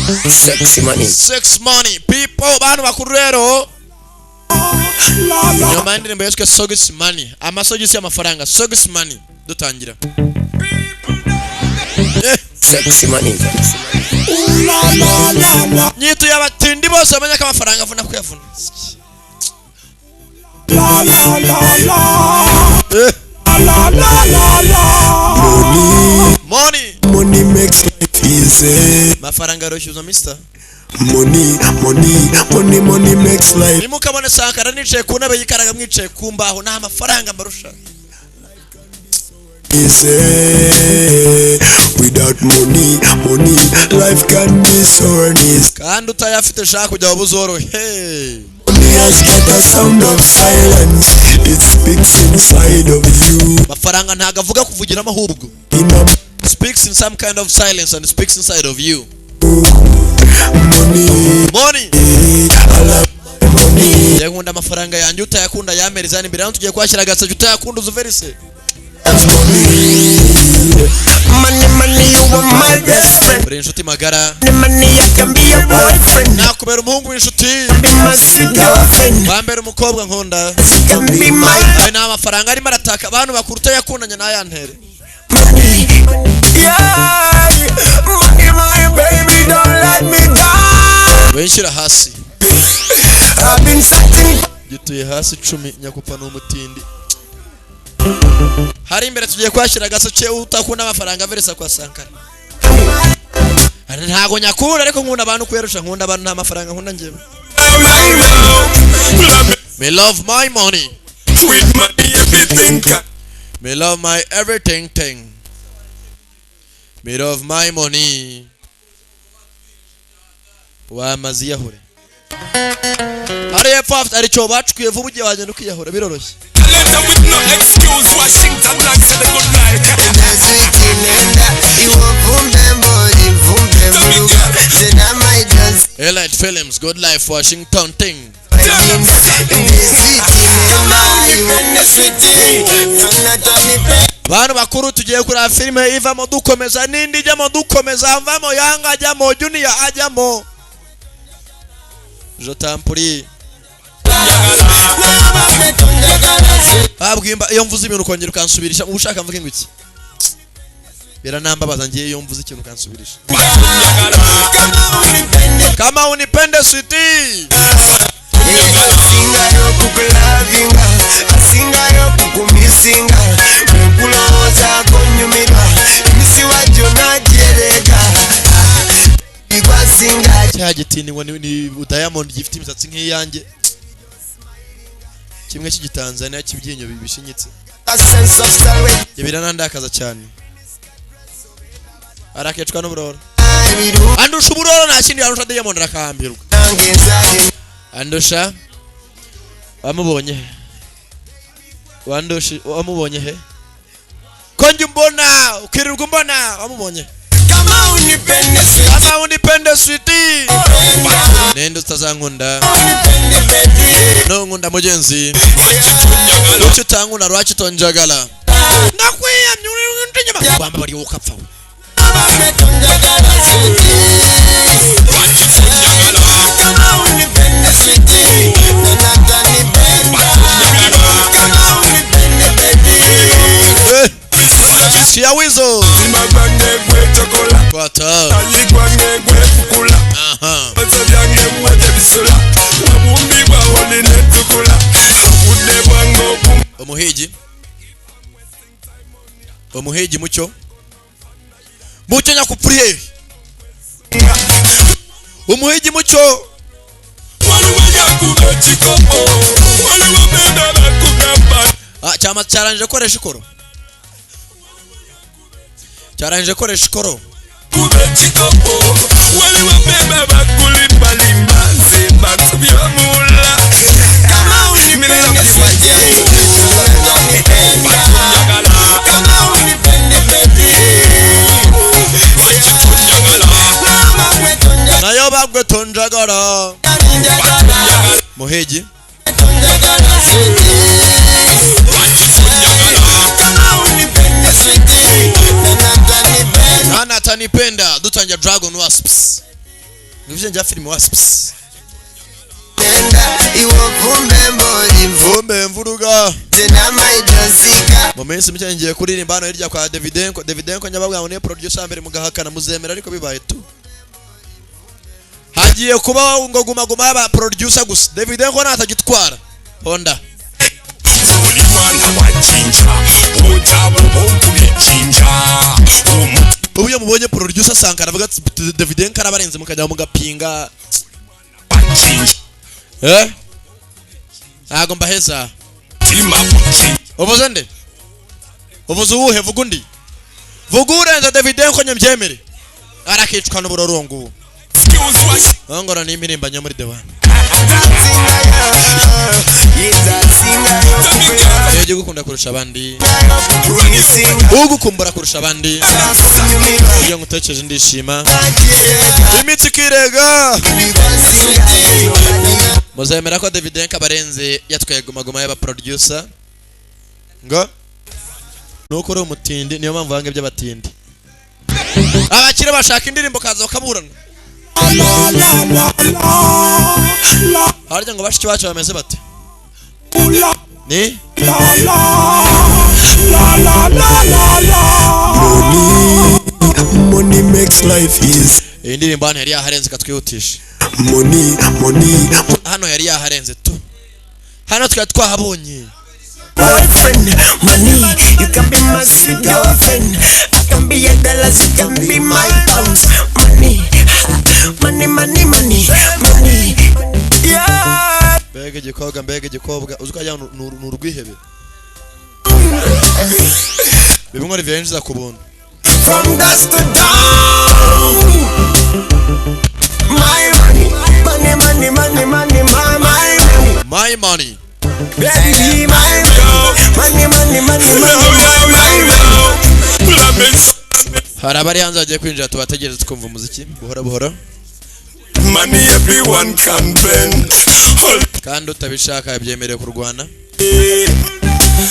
Sexy money. Sex money people. Bantu bakuru rero, nyuma y'indirimbo yiswe Sogisi Money, amasogisi y'amafaranga, Sogisi Money, dutangira. Sexy money. Nyituye abatindi bose bamenye ko amafaranga avuna kuyavuna. Money. Money makes life easy. Mafaranga aroshyuza mister. Money, money, money, money makes life Nimukabone Sankara nicaye ku ntebe yikaraga mwicaye ku mbaho, nta mafaranga mbarusha. Easy. Without money, money, life can be so uneasy. Kandi utayafite ushaka kujya waba uzorohe. Money has got a sound of silence. It speaks inside of you. Mafaranga ntago avuga kuvugiramo, ahubwo In a speaks in some kind of silence and speaks inside of you. Money, Money. I love my money. Njye nkunda amafaranga yanjye, utayakunda yampereza hano imbere, hano tugiye kuhashyira agaseke, utayakunda uzuverise. Money, money, you are my best friend. Uri inshuti magara. Money, money, I can be your boyfriend. Nakubera umuhungu w'inshuti. Be my sweet girlfriend. Wambera umukobwa nkunda. You can be my Ayo ni amafaranga arimo arataka abantu bakuru, utayakundanye nayantere. Money. Yeah, money, my baby, don't let me down. Winshyira hasi. I've been searching. Gituye hasi 10 nyakupa ni umutindi hari imbere, tugiye kuhashyira agaseke, utakunda amafaranga veresa kwa Sankara. Ntago nyakunda, ariko nkunda abantu kuyarusha, nkunda abantu, nta mafaranga nkunda njyewe. Me love my money. With money, everything can. Me love my everything thing. Me love my money. Wamaze iyahure hari hepfo hari icyobo bacukuye vuba, ugiye wagenda ukiyahura biroroshye. Letter with no excuse. Washington like said a good life. Elite Films, Good Life, Washington thing. Tell them Come on, Bantu bakuru, tugiye kureba filime ivamo dukomeza n'indi ijyamo dukomeza, mvamo Yanga ajyamo, Junior ajyamo, Jotampuri babwimba. Iyo mvuze ibintu ukongera ukansubirisha, uba ushaka mvuge ngo iki? Biranambabaza ngiye iyo mvuze ikintu ukansubirisha. Kama unipende sweetie. Asingayo kukulavinga, asingayo kukumisinga, mukulowoozaako nyumirwa emisiwa gyonna gyerega igwasinga. Cya gitindi ngo ni Diamond, gifite imisatsi nk'iyanjye, kimwe cy'igitanzania cy'ibyinyo bishinyitse. A sense of style. Ibyo biranandakaza cyane, arakecwa n'uburoro, andusha uburoro, nta kindi yarusha Diamond, arakambirwa. Nange nzali. Andusha wamubonye he? Wandusha wamubonye he? Ko njye umbona ukirirwa umbona, wamubonye? Kama unipende sweetie. Kama unipende sweetie, ninde utazankunda? Unipende baby. Nunkunda mugenzi, ucyo utankunda rwacyo utonjagala, ndakwiyamye uri inyuma wamba bari ukapfa we. Njagala sweetie. Kama unipende sweetie, nani atanipenda? Kama unipende baby. Siya wizo kwata. Aha. Umuhigi, umuhigi, mucyo, mucyo nyakupfuriye, umuhigi mucyo. Ah, cyama cyarangije koresha ikoro, cyarangije koresha ikoro. Kama unipende sweetie, kama unipende baby. Mama kwetu. Nayo bagwe tonjagara. Njagala. Muhigi. Njagala sweetie. Kama unipende sweetie, nani atanipenda? Nani atanipenda? Dutangira Dragon Wasps. Ngivyo nja filime Wasps. Iwo Vumbe mvuruga. Zinamaidosika. Mu minsi mike ngiye kuririmba hano hirya kwa Davidenko. Davidenko nyababwa ngo niyo producer mbere, mugahakana muzemera, ariko bibaye tu hagiye kuba ngo guma guma y'aba producer gusa. Davidenko natagitwara Honda. Uli mwana wa jinja utaba ukubijinja. Ubu iyo mubonye producer Sankara avuga ati Davidenko arabarenze, mukajya mugapinga. Jinja. Eh, ntago mbaheza. Tima buji. Uvuze nde? Uvuze uwuhe? Vuga undi, vuga urenze Davidenko nyabyemere, arakicwa n'uburorongo. Excuse was. Ngora ni impirimbanyi muri The One. Iyo ugiye gukunda kurusha abandi, ugukumbura kurusha abandi, iyo ngutekereje ndishima, imitsi ikirega. Muzemera ko Davidenko abarenze, yatwaye Guma Guma y'aba producer, ngo nuko uri umutindi, niyo mpamvu banga iby'abatindi. Abakire bashaka indirimbo kaza bakaburana harya ngo bashiki bacu bameze bate ni Money, money makes life easy. Iyi ndirimbo hano yari yaharenze, ikatwihutisha. Money, money, Hano yari yaharenze tu, hano twari twahabonye. Boyfriend, money, you can be my sweet girlfriend. I can be your dollars, you can be my pounds. Money, money, money, money, money. Yeah. Mbega igikobwa, mbega igikobwa! Uzi ko wagira ngo ni urwihebe bimwe Olivier yinjiza ku buntu. From dusk to dawn. My money, money, money, money, money, my, my money. My money. Baby, my money, money, money, money, money, my money. Hari abari hanze bagiye kwinjira, tubategereze twumva umuziki buhoro buhoro. Money everyone can bend. Kandi utabishaka byemerewe kurwana.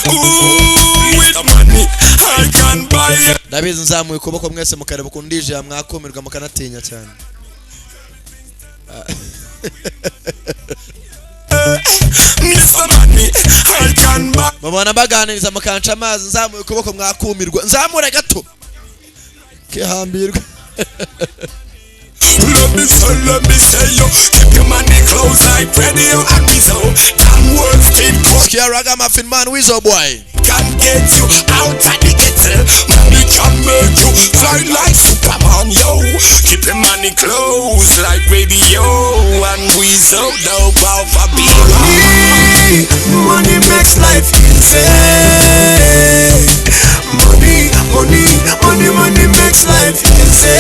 Ooh, with money I can buy it. Ndabizi, nzamuye ukuboko mwese mukareba ukuntu ndije, mwakumirwa mukanatinya cyane. Mr. Money, I can buy. Mubona mbaganiriza mukanca amazi, nzamuye ukuboko mwakumirwa. Nzamure gato kihambirwa. Let me say, let me say yo. Keep your money close like radio and Weasel. Damn words keep going. Sikia Ragamuffin Man, Weasel Boy. Can get you out of the ghetto. Money can make you fly like Superman, yo. Keep your money close like radio and Weasel. No power for Money, money makes life easy. Money, money, money, money makes life easy.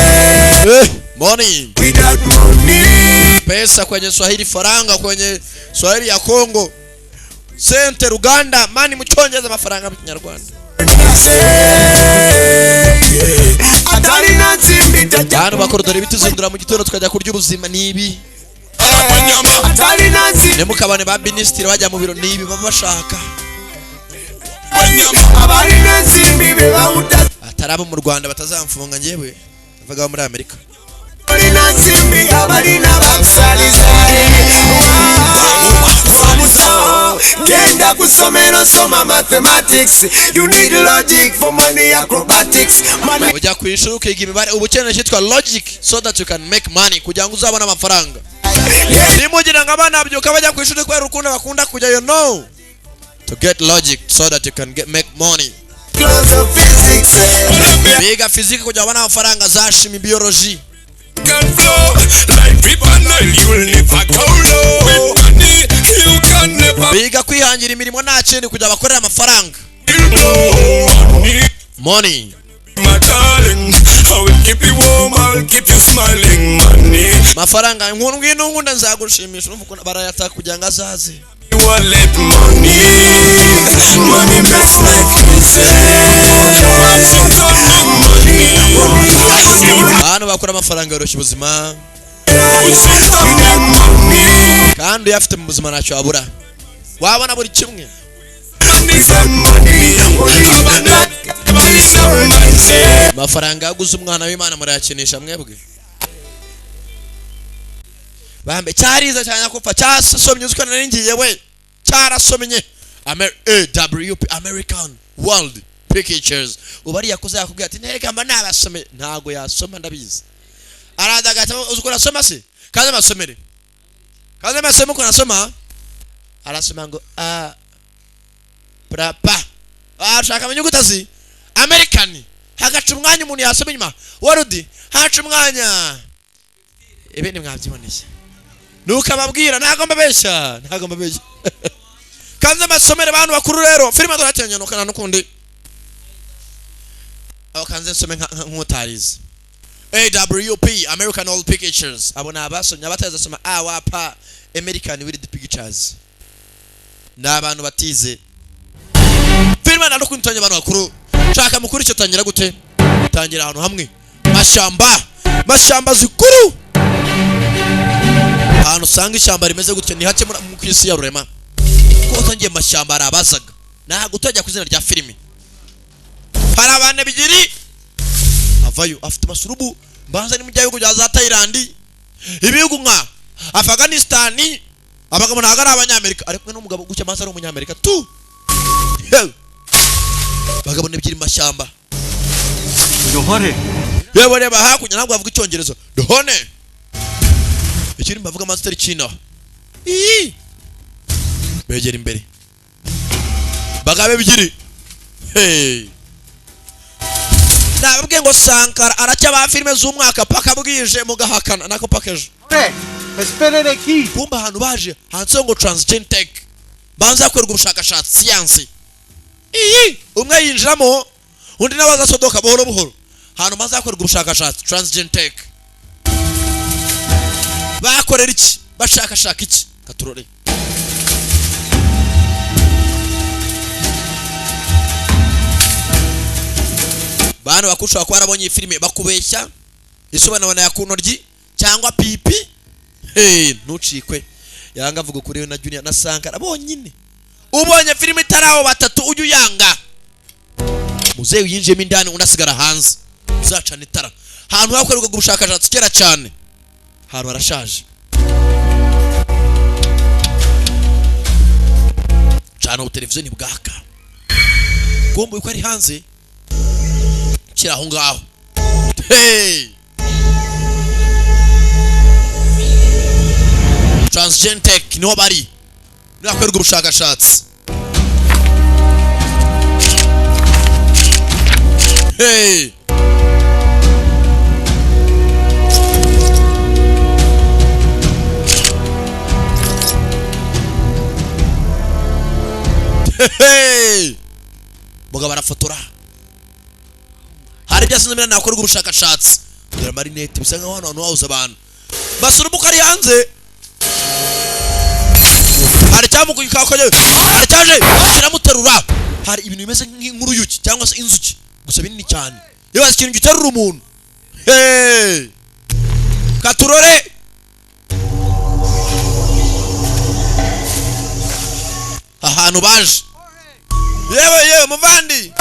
Eh, money. Without money, Pesa kwenye Swahili, faranga kwenye Swahili ya Kongo, sente Uganda, money mu Cyongereza, amafaranga mu Kinyarwanda. Easy. Atari na nsimbi tajya. Bantu bakuru, dore ibituzindura mu gitondo tukajya kurya ubuzima ni ibi. Atari na nsimbi. Ntimukabone ba minisitiri bajya mu biro, ni ibi baba bashaka. Abari na nsimbi bebawuta. Atari abo mu Rwanda, batazamfunga, njyewe ndavuga abo muri Amerika. Abari na nsimbi, abari na bakusaliza. Genda kusomero, soma mathematics. You need logic for money acrobatics. Money. Ujya ku ishuri ukiga imibare, uba ukeneye icyitwa logic so that you can make money, kugira ngo uzabone amafaranga. Nimugira ngo abana babyuka bajya ku ishuri kubera urukundo bakunda kujyayo, no, to get logic so that you can get make money. Close of physics. Eh. Biga physique kugira ngo babone amafaranga, za chimie, biology. Can flow like river Nile, you'll never go low. With money, you can never Biga kwihangira imirimo, nta kindi, kugira bakorere amafaranga. blow. Money, Money. my darling, I will keep you warm, I'll keep you smiling. Money, Mafaranga, ngwino nkunda, nzagushimisha. Urumva ukuntu barayataka kugira ngo azaze. Wallet money. Money makes life easy. Money, Abantu bakora amafaranga yoroshya ubuzima, money, kandi uyafite mu buzima ntacyo wabura, wabona buri kimwe. money, money. Amafaranga yaguze umwana w'Imana, murayakinisha mwebwe. Bambe cyariza cyane kupfa cyasomye uziko naringiye we cyarasomye. AWP American World Pictures. Ubari yakuze yakubwiye ati ntereka mba nabasome, ntago yasoma ndabizi. Araza agata uziko nasoma se? Kaze masomere. Kaze masome ko nasoma. Arasoma ngo a prapa. Ashaka amenye zi American. Hagaca umwanya umuntu yasoma inyuma. World haca umwanya. Ibindi mwabyiboneye. Nuka babwira ntago mbabeshya, ntago mbabeshya. Kanze masomere abantu bakuru rero filime doratenya nukana nukundi. Aho kanze nsome nk'utarize. AWP American World Pictures. Abona abasomye abataza soma AWP American World Pictures. N'abantu batize. Filime narukundi tanya abantu bakuru. Shaka mukuru icyo tangira gute? Tangira ahantu hamwe. Mashamba, mashamba zikuru. Ahantu usanga ishyamba rimeze gutyo ni hake mu kwisi ya rurema. Ko utangiye mashamba arabazaga. Ntago utajya ku izina rya filime. Hari abana bigiri avayo afite masurubu mbanza ni mu gihugu bya za Thailand, ibihugu nka Afghanistan, abagabo ntago ari abanyamerika ariko n'umugabo gucya mbanza ari umunyamerika tu. Bagabo nebyiri mashamba. Dohore. Yebo reba hakunya ntabwo bavuga icyongereza. Dohone. Ikiri mbavuga master China. Ii. Begera imbere. Bagabe bigiri. Hey. Nababwiye ngo Sankara aracya ba filime z'umwaka paka bwije mugahakana nako package. Espere ki. Kumba ahantu baje handitse ngo Transgene Tech. Banza kwerwa ubushakashatsi science. Iyi umwe yinjiramo undi nabaza sodoka buhoro buhoro. Hano maze akorwa ubushakashatsi Transgene Tech. Bakorera iki? Bashakashaka iki? Katurore. Bana bakushaka ko arabonye filime bakubeshya isobanura ya kunoryi cyangwa pipi. Hey, ntucikwe. Yanga avuga kuri na Junior na Sankara bonyine. Ubonye filime itaraho batatu ujyu yanga. Muzehe yinjiyemo indani unasigara hanze. Uzacana itara. Hantu hakorerwa ubushakashatsi kera cyane. Hantu harashaje. Cana televiziyo ni bwaka. Gombo yuko ari hanze. Kira aho ngaho. Hey! Transgene Tech niho bari. Niho hakorerwa ubushakashatsi. Hey! Hey! Mugabo arafotora. Hari byasinze mena nakorwa ubushakashatsi. Dore marinette bisa nkaho hano wahuza abantu. Basurubuka ari hanze. Hari cyamukuyikakoye. Hari cyaje kiramuterura. Hari ibintu bimeze nk'uruyuki cyangwa se inzuki gusa binini cyane. Iyo ikintu giterura umuntu. Hey! Katurore. Ahantu baje. Yewe yewe muvandi.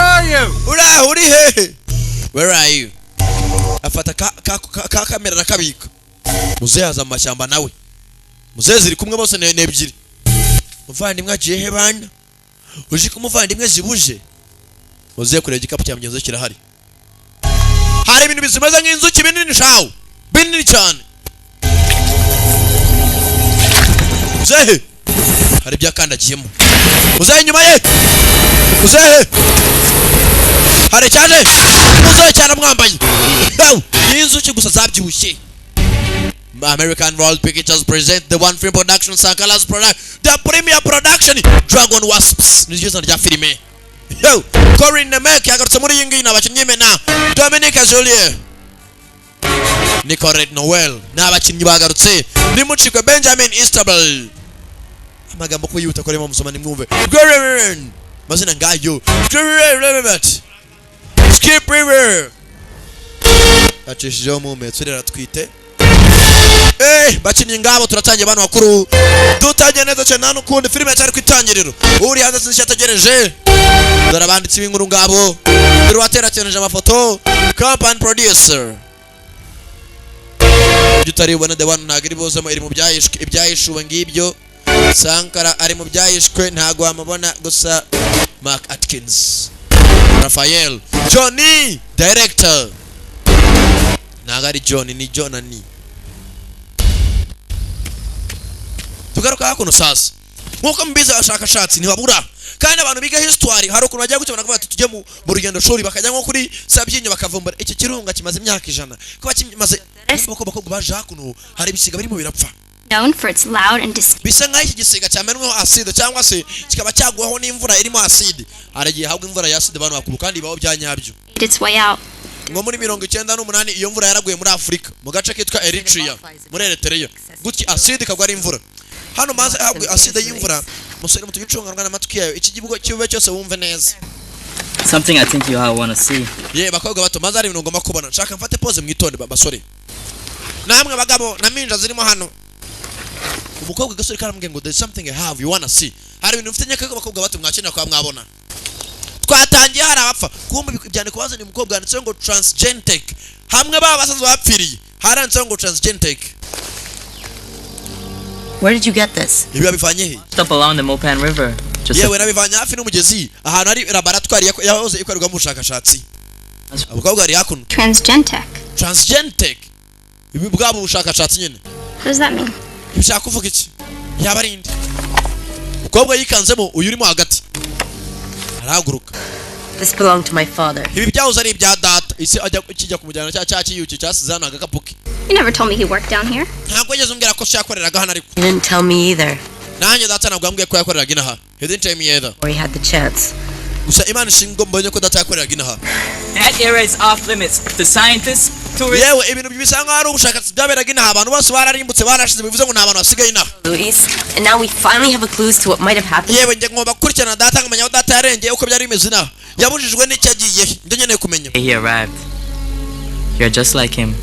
Uraho uri hehe? Where are you? Afata ka kamera nakabika. Muzehe aza mu mashyamba nawe. Muzehe ziri kumwe bose ne ebyiri. Muvandimwe agiye he bana? Uje kumuvandimwe zibuje. Muzehe kureba igikapu cya mugenzi kirahari. Hari ibintu bizimeze nk'inzuki binini shawo. Binini cyane. Muzehe hari ibyakandagiyemo. Muzehe inyuma ye. Muzehe hari cyane. Muzehe cyane mwambaye. Inzuki gusa zabyibushye. American World Pictures present the one film production Sankara's product, the premier production Dragon Wasps. Niryo zina rya filime. Yo, Corinne Nemek yagarutse muri iyi ngiyi n'abakinnyi mena Dominique Julier, Nicolette Noel n'abakinnyi bagarutse. Nimucikwe Benjamin Easterby. Amagambo ko yihuta koremo musoma nimwumve. Green mazina ngayo. Green Skip River. Acishijeho mumetso rero atwite. Bakinnyi ngabo turatangiye abantu bakuru. Dutangiye neza cyane nta nukundi filime cyari kwitangiriro. Uri hanze sinzi cyategereje. Dore abanditsi b'inkuru ngabo. Dore waterateranije amafoto. Company producer. Ibyo utari bubone, The One ntabwo iri buzemo, iri mu byahishwe. Ibyahishuwe ngibyo. Sankara ari mu byahishwe, ntabwo wamubona. Gusa Mark Atkins, Raphael, Johnny director, ntabwo ari John, ni Jonani. Tugaruka hakuno sasa. Nk'uko mubizi, abashakashatsi ntibabura, kandi abantu biga history hari ukuntu bajya gukemura bakavuga ati tujye mu rugendo shuri, bakajya nko kuri Sabyinyo bakavumbura iki kirunga kimaze imyaka 100 kuba kimaze. Uko bakobwa baje hakuno, hari ibisiga birimo birapfa. Known for its loud and distinct Bisa nk'aho iki gisiga cyamenweho acide cyangwa se kikaba cyagwaho n'imvura irimo acide. Hari igihe habwa imvura ya acide abantu bakuru, kandi ibaho bya nyabyo. Its way out. Ngo muri 98 iyo mvura yaraguye muri Afurika, mu gace kitwa Eritrea, muri Eritrea gutya, acide ikagwa ari imvura hano maze habwe acide y'imvura. Musore muto, icunganwa n'amatwi yayo, iki gihugu kibe cyose wumve neza. Something I think you all want to see. Ye bakobwa bato, maze hari ibintu ngomba kubona. Nshaka mfate pause, mwitonde basore namwe bagabo na minja zirimo hano. Umukobwa gasore karamubwiye ngo "There's something I have you wanna see." Hari ibintu mfite nyaka abakobwa bato mwakenera kuba mwabona. Twatangiye hari abapfa, kumbe ibyandiko bazanye umukobwa yanditseho ngo Transgentech, hamwe baba basanzwe bapfiriye haranditseho ngo Transgentech. Where did you get this? Ibi babivanye he? Up along the Mopan River. Just Yewe, nabivanye hafi n'umugezi, ahantu hari laboratwari yahoze ikorerwamo ubushakashatsi. Abakobwa bari hakuno. Transgentech. Transgentech, ibi bwabo bushakashatsi nyine. What does that mean? Bishaka kuvuga iki? Yaba ari inde? Umukobwa yikanzemo uyu urimo hagati arahaguruka. This belonged to my father. Ibi byahoze ari ibya data. Isi ajya kijya kumujyana cya kiyuki cyasize hano agakapu ke. You never told me he worked down here. Ntabwo wigeze umbwira ko so yakoreraga hano ariko. He didn't tell me either, Nanjye data ntabwo yambwiye ko yakoreraga inaha. He didn't tell me either. or he had the chance. Gusa Imana ishinga mbonye ko data yakoreraga inaha. That area is off limits to scientists, tourists. Yewe, ibintu bisa nkaho ari ubushakashatsi byaberaga inaha, abantu bose bararimbutse, barashize, bivuze ngo nta bantu basigaye inaha. Luis, and now we finally have a clues to what might have happened. Yewe, njye ngomba gukurikirana data nkamenya aho data yarengeye, uko byari bimeze inaha, yabujijwe n'icyo agiye, ibyo nkeneye kumenya. He arrived. You're just like him.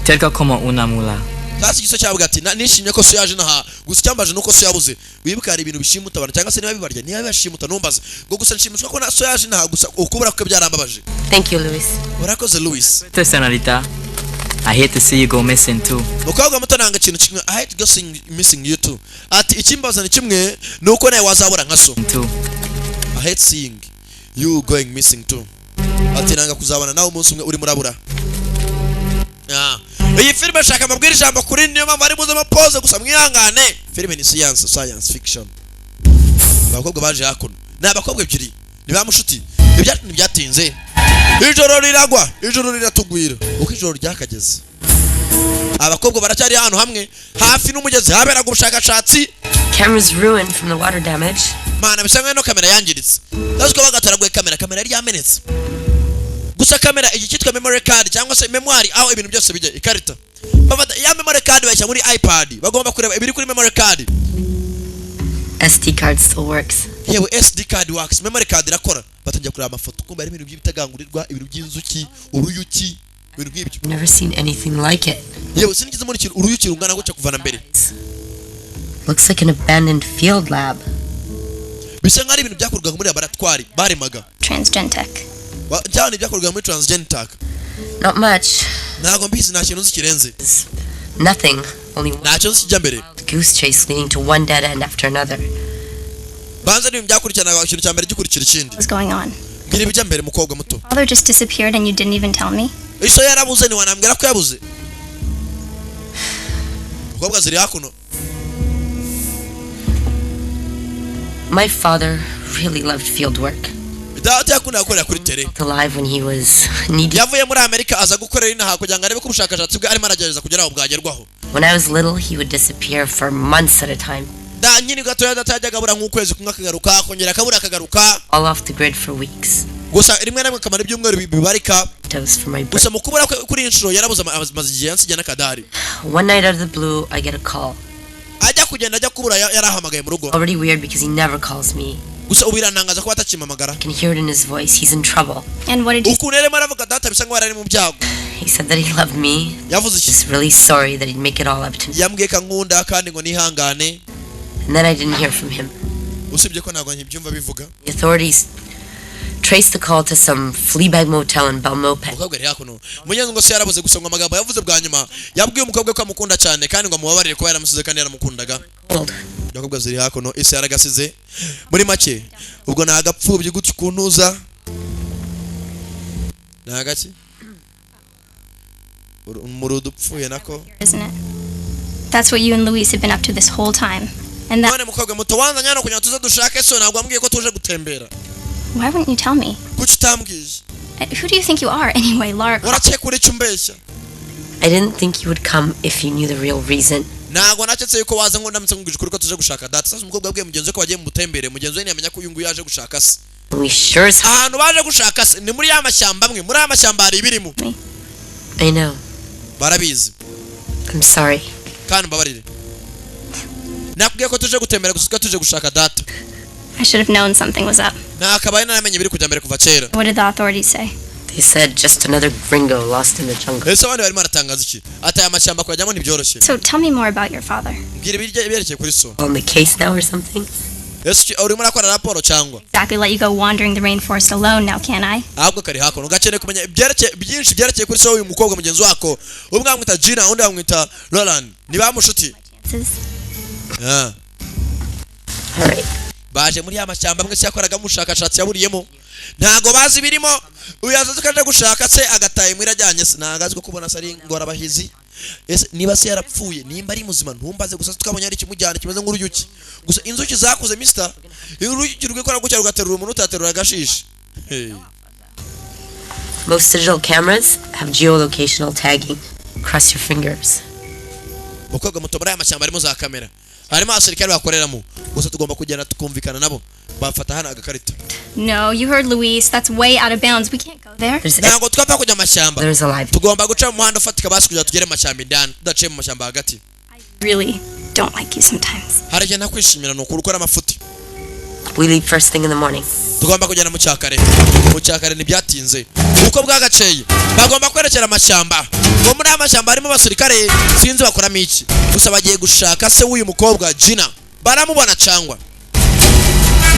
Terca como una mula. Sasa igice cyavuga ati "Nishimye ko so yaje inaha, gusa icyambaje nuko so yabuze." Wibuka hari ibintu bishimuta abantu, cyangwa se niba bibarya, niba bibashimuta ntumbaze ngo. Gusa nshimishwa ko na so yaje inaha, gusa ukubura kwe byarambabaje. Thank you, Luis. Urakoze, Louis. Senorita, I hate to see you go missing too. Mukobwa muto, nanga ikintu kimwe. I hate go missing you too. Ati ikimbaza ni kimwe, ni uko nawe wazabura nka so. Too. I hate seeing you going missing too. Ati nanga kuzabana nawe umunsi umwe urimo urabura. Iyi filime shaka amabwira ijambo kuri, niyo mpamvu ari buzemo pause, gusa mwihangane. Filime ni science fiction. Abakobwa baje hakuno ni abakobwa ebyiri, ni ba mushuti. Ibyacu ntibyatinze, ijoro riragwa, ijoro riratugwira. Uko ijoro ryakageze, abakobwa baracyari ahantu hamwe hafi n'umugezi haberaga ubushakashatsi. Camera's ruined from the water damage. Mana, bisa nkaho ino kamera yangiritse. Ndazi ko bagataraguye kamera, kamera yari yamenetse. Gusa kamera iki cyitwa memory card cyangwa se memory, aho ibintu byose bijya, ikarita, bafata ya memory card bayishyira muri iPad, bagomba kureba ibiri kuri memory card. SD card still works. Yewe, SD card works, memory card irakora. Batangiye kureba amafoto, kumva ari ibintu by'ibitagangurirwa, ibintu by'inzuki, uruyuki, ibintu nk'ibyo. I've never seen anything like it. Yewe, sinigeze mbona ikintu uruyuki rungana gutya kuva na mbere. Looks like an abandoned field lab. Bisa nkaho ari ibintu byakorwaga muri laboratwari baremaga. Transgentech. Cyane ibyakorwaga muri Transgentech. Not much. Ntabwo mbizi, nta kintu nzi kirenze. Nothing. Only one Ntacyo nzi kijya mbere. goose chase leading to one dead end after another. Banza n'ibintu byakurikiranaga, ikintu cya mbere gikurikira ikindi. What's going on? Mbwira ibijya mbere, mukobwa muto. Father just disappeared and you didn't even tell me? Iso yarabuze, ntiwanambwira ko yabuze? Mukobwa ziri hakuno. My father really loved field work. Data yakundaga gukorera kuri terrain. Alive when he was needed. Yavuye muri Amerika aza gukorera inaha kugira ngo arebe ko ubushakashatsi bwe arimo aragerageza kugera aho bwagerwaho. When I was little, he would disappear for months at a time. Da nyine gatoya data yajyaga abura nk'ukwezi kumwe, akagaruka, akongera akabura, akagaruka. All off the grid for weeks. Gusa rimwe na rimwe akamara ibyumweru bibarika. Dose for my birthday. Gusa mu kubura kwe kuri iyi nshuro yarabuze amaze igihe yansigiye n'akadari. One night out of the blue, I get a call. Ajya kugenda, ajya kubura, yarahamagaye mu rugo. Already weird because he never calls me. Gusa ubu birantangaza kuba atakimpamagara. I can hear it in his voice. He's in trouble. And what did you Ukuntu yarimo aravuga data, bisa nkaho yari ari mu byago. He said that he loved me. Yavuze iki? Just really sorry that he'd make it all up to me. Yambwiye ko ankunda kandi ngo nihangane. And then I didn't hear from him. Usibye ko ntabwo nkibyumva bivuga. The authorities, Traced the call to some Fleabag motel in Belmopan. Umukobwa ari hakuno, mugenzi, ngo se yarabuze gusa, ngo amagambo yavuze bwa nyuma yabwiye umukobwa ko amukunda cyane kandi ngo amubabarire kuba yaramusize kandi yaramukundaga. Cold. Umukobwa ziri hakuno, isi yaragasize. Muri make ubwo ni agapfubyi gutya ukuntu uza ni agaki umurudu upfuye nako. Isn't it? That's what you and Luis have been up to this whole time. And that None mukobwa muto wanzanye hano kugira ngo tuze dushake so, ntabwo wambwiye ko tuje gutembera. Why wouldn't you tell me? Kuki utambwiye? Who do you think you are anyway, Lara Croft? Urakeka uri icyo umbeshya? I didn't think you would come if you knew the real reason. Ntabwo naketse yuko waza ngo ndamutse nkubwije ukuri ko tuje gushaka data. Sasa umukobwa yabwiye mugenzi we ko bagiye mu butembere, mugenzi we ntiyamenya ko uyu nguyu yaje gushaka se. We sure as Ahantu baje gushaka se ni muri ya mashyamba amwe, muri aya mashyamba hari ibirimo. I know. Barabizi. I'm sorry. Kandi mbabarire, nakubwiye ko tuje gutembera gusa, ko tuje gushaka data. I should have known something was up. Nakabaye naramenye ibiri kujya mbere kuva kera. What did the authorities say? They said just another gringo lost in the jungle. Ese abandi barimo baratangaza iki? Ati aya mashyamba kuyajyamo ntibyoroshye. So tell me more about your father. Mbwira ibyerekeye kuri so. On the case now or something? Ese urimo urakora raporo cyangwa? Exactly let you go wandering the rainforest alone now, can I? Ahubwo kari hakuno gakeneye kumenya ibyerekeye byinshi byerekeye kuri so. Uyu mukobwa mugenzi wako, umwe bamwita Gina, undi bamwita Roland, ni ba mushuti. Chances? Ah. All right. Baje muri ya mashyamba amwe se yakoragamo ubushakashatsi yaburiyemo, ntago bazi ibirimo. Uyu yazaze ko aje gushaka se, agataye mwira ajyanye se, ntago azi ko kubona se ari ingorabahizi. Ese niba se yarapfuye, nimba ari muzima, ntumbaze. Gusa tukabonye ari ikimujyana kimeze nk'uruyuki gusa, inzuki zakuze mister, uruyuki rwikora gutya rugaterura umuntu utaterura agashishi. Hey. Most digital cameras have geolocational tagging. Cross your fingers. Mukobwa muto, muri aya mashyamba harimo za kamera, harimo abasirikare bakoreramo, gusa tugomba kugenda tukumvikana nabo. Bafata hano agakarita. No, you heard Luis. That's way out of bounds. We can't go there. There's Ntabwo twapfa kujya mu mashyamba. there's a live Tugomba guca mu muhanda ufatika basi kugira ngo tugere mu mashyamba indani, tudaciye mu mashyamba hagati. Really don't like you sometimes. Hari igihe ntakwishimira, ni ukuri ukora amafuti. We leave first thing in the morning. Tugomba kugenda mu cyakare, mu cyakare ntibyatinze uko bwagaceye. Bagomba kwerekera amashyamba, ngo muri aya mashyamba harimo abasirikare, sinzi bakoramo iki, gusa bagiye gushaka se w'uyu mukobwa Gina. Baramubona cyangwa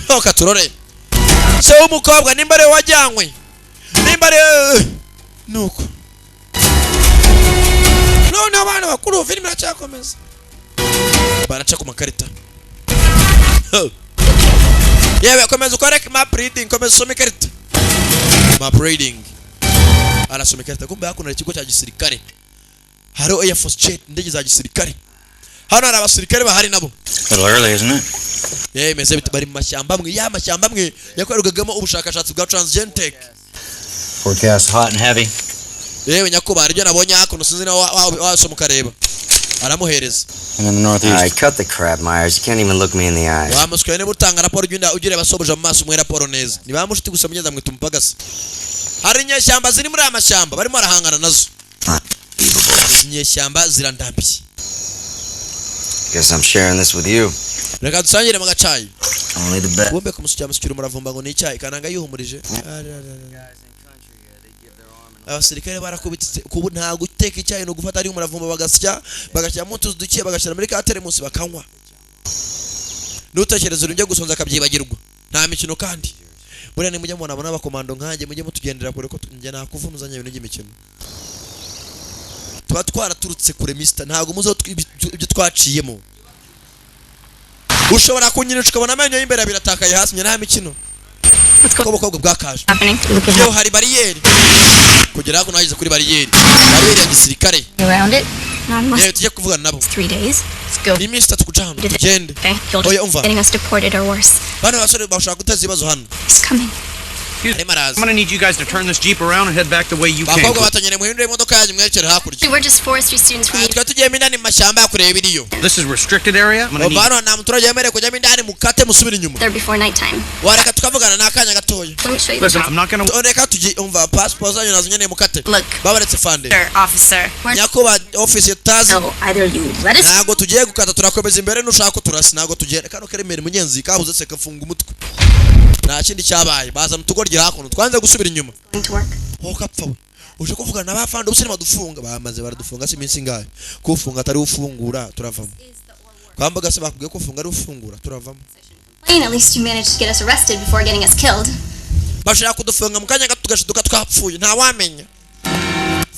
ntoka? Turore se w'umukobwa nimba ariwe wajyanywe, nimba ari nuko. None abana bakuru, filime iracyakomeza, baraca ku makarita. Yewe, komeza ukore map reading, komeza usome ikarita, map reading. Arasoma ikarita, kumbe hakuno hari ikigo cya gisirikare, hariho Air Force jet, indege za gisirikare. Hano hari abasirikare bahari nabo. A little early, isn't it? Yewe, meze bite? Bari mu mashyamba amwe, ya mashyamba amwe yakorerwagamo ubushakashatsi bwa Transgentech. Forecast hot and heavy. Yewe nyakubahwa, ibyo nabonye hakuno sinzi nawe wasoma ukareba. Aramuhereza. And in the northeast. All right, cut the crap, Myers. You can't even look me in the eyes. Wamuswaye, niba utanga raporo ugenda ugira abasoboje mu maso, umuhe raporo neza. Ni mushuti gusa, mugenda mwita umupagasi. Hari inyeshyamba ziri muri aya mashyamba barimo barahangana nazo. Izi nyeshyamba zirandambiye. Guess I'm sharing this with you. Reka dusangire mu gacayi. Only the best. Bumbe kumusukira, amusukira umuravumba ngo ni icyayi. Kananga yihumurije. Abasirikare barakubitse kubu, nta guteka icyayi, ni ugufata ari umuravumba bagasya, bagashyiramo utuzi duke, bagashyira muri ka teremusi bakanywa, nutekereza ibintu byo gusonza akabyibagirwa. Nta mikino. Kandi buriya nimujya mubona n'abakomando nkanjye, mujye mutugendera kure, ko njye nakuvunuzanya ibintu by'imikino. Tuba twaraturutse kure mister, ntabwo muzi aho ibyo twaciyemo. Ushobora kunyinisha ukabona amenyo y'imbere abiri atakaye hasi. Njye nta mikino. Ko ubukobwa bwakaje. Happening. Yewe, hari bariyeri kugera hakuno, hageze kuri bariyeri, bariyeri ya gisirikare. Around it? Not unless Yewe, tujye kuvugana nabo. it's 3 days. Let's go. Ni iminsi 3 kuca hano, tugende. Okay. You'll Oya, umva. getting us deported or worse. Bano basore bashaka guteza ibibazo hano. He's coming. Arimo araza. I'm gonna need you guys to turn this Jeep around and head back the way you came. Bakobwa batonyere, muhindure imodoka yanyu mwerekere hakurya. We're just forestry students from Ah, twari tugiyemo indani mu mashyamba kureba ibiriyo. This is restricted area. I'm gonna need Hano nta muturage wemerewe kujyamo indani, mukate musubire inyuma. there before nighttime. Wareka tukavugana n'akanya gatoya? Let me show you. Listen, I'm not gonna. Reka tugiye, umva, pasiporo zanyu nazo nkeneye, mukate. Look. Babaretse fande. Sir, officer. Nyakubahwa ofisi tutazi. No, either you let us Ntabwo tugiye gukata, turakomeza imbere, nushaka ko turasi ntabwo tugenda. Kano karemera mugenzi kabuze se kafunga umutwe, nta kindi cyabaye. Baza mu tugoryi hakuno, twanze gusubira inyuma. Going to work. Wowe kapfa we, uje kuvugana n'abafande ubu badufunga, bamaze baradufunga si iminsi ingahe? Kufunga atari ufungura turavamo. Kwambaga se bakubwiye ko ufunga ari ufungura, turavamo. At least you managed to get us arrested before getting us killed. Bashaka kudufunga mu kanya gato tugashiduka twapfuye, ntawamenya.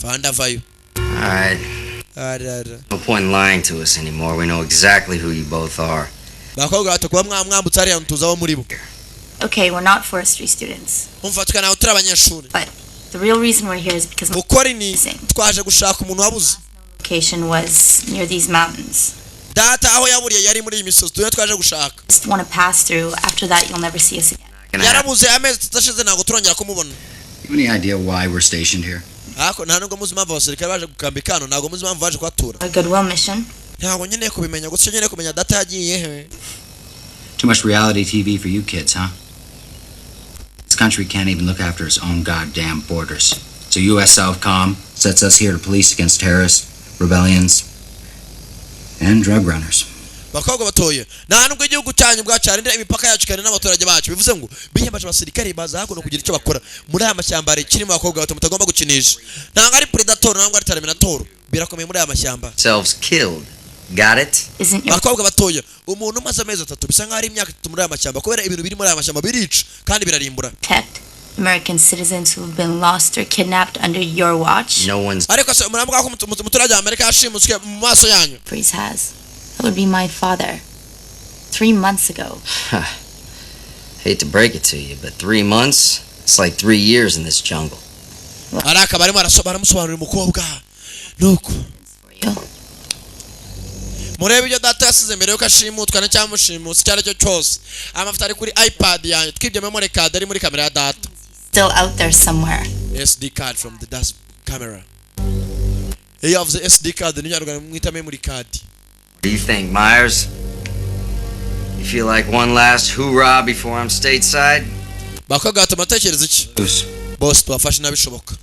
Fanda vayo. All right. Arara. No point in lying to us anymore. We know exactly who you both are. Bakobwa bato, kuba mwambutse hariya tuzi abo muri bo. Okay, we're not forestry students. Umva, twe ntabwo turi abanyeshuri. But the real reason we're here is because my Ukora ni twaje gushaka umuntu wabuze. location was near these mountains. Data aho yaburiye yari muri iyi misozi, turiyo twaje gushaka. Just want to pass through. After that, you'll never see us again. Yarabuze amezi 3 ashize, ntabwo turongera kumubona. You have any idea why we're stationed here? Ariko nta nubwo muzi impamvu abasirikare baje gukambika hano, ntabwo muzi impamvu baje kuhatura. A goodwill mission. Ntabwo nkeneye kubimenya, gusa nkeneye kumenya data yagiye he. Too much reality TV for you kids, huh? This country can't even look after its own goddamn borders. So U.S. Southcom sets us here to police against terrorists, rebellions, and drug runners. Bakobwa batoye, nta nubwo igihugu cyanyu bwacu imipaka yacu kandi n'abaturage bacu. Bivuze ngo biyambaje abasirikare baza hakuno kugira icyo bakora muri aya mashyamba. Hari kirimo abakobwa bato mutagomba gukinisha. Ntabwo ari Predator, ntabwo ari Terminator, birakomeye muri aya mashyamba. Selves killed. Got it? Isn't your Bakobwa batoya, umuntu umaze amezi 3 bisa nkaho ari imyaka 3 muri aya mashyamba, kubera ibintu biri muri aya mashyamba birica kandi birarimbura. Protect American citizens who've been lost or kidnapped under your watch? No one's Ariko se muravuga ko umuturage wa Amerika yashimuswe mu maso yanyu? Freeze has. That would be my father. 3 months ago. Hate to break it to you, but 3 months? It's like 3 years in this jungle. Araka barimo baramusobanurira umukobwa, nuko murebe ibyo data yasize mbere yuko ashimutwa n'icyamushimutse icyo ari cyo cyose. Amafoto ari kuri iPad yanjye, twibye memory card ari muri kamera ya data. Still out there somewhere. SD card from the dad's camera. Iyo yavuze SD card ni Nyarwanda mwita memory card. What do you think, Myers? You feel like one last hoorah before I'm stateside? Bakobwa bato, muratekereza iki? Boss, tubafashe n'abishoboka.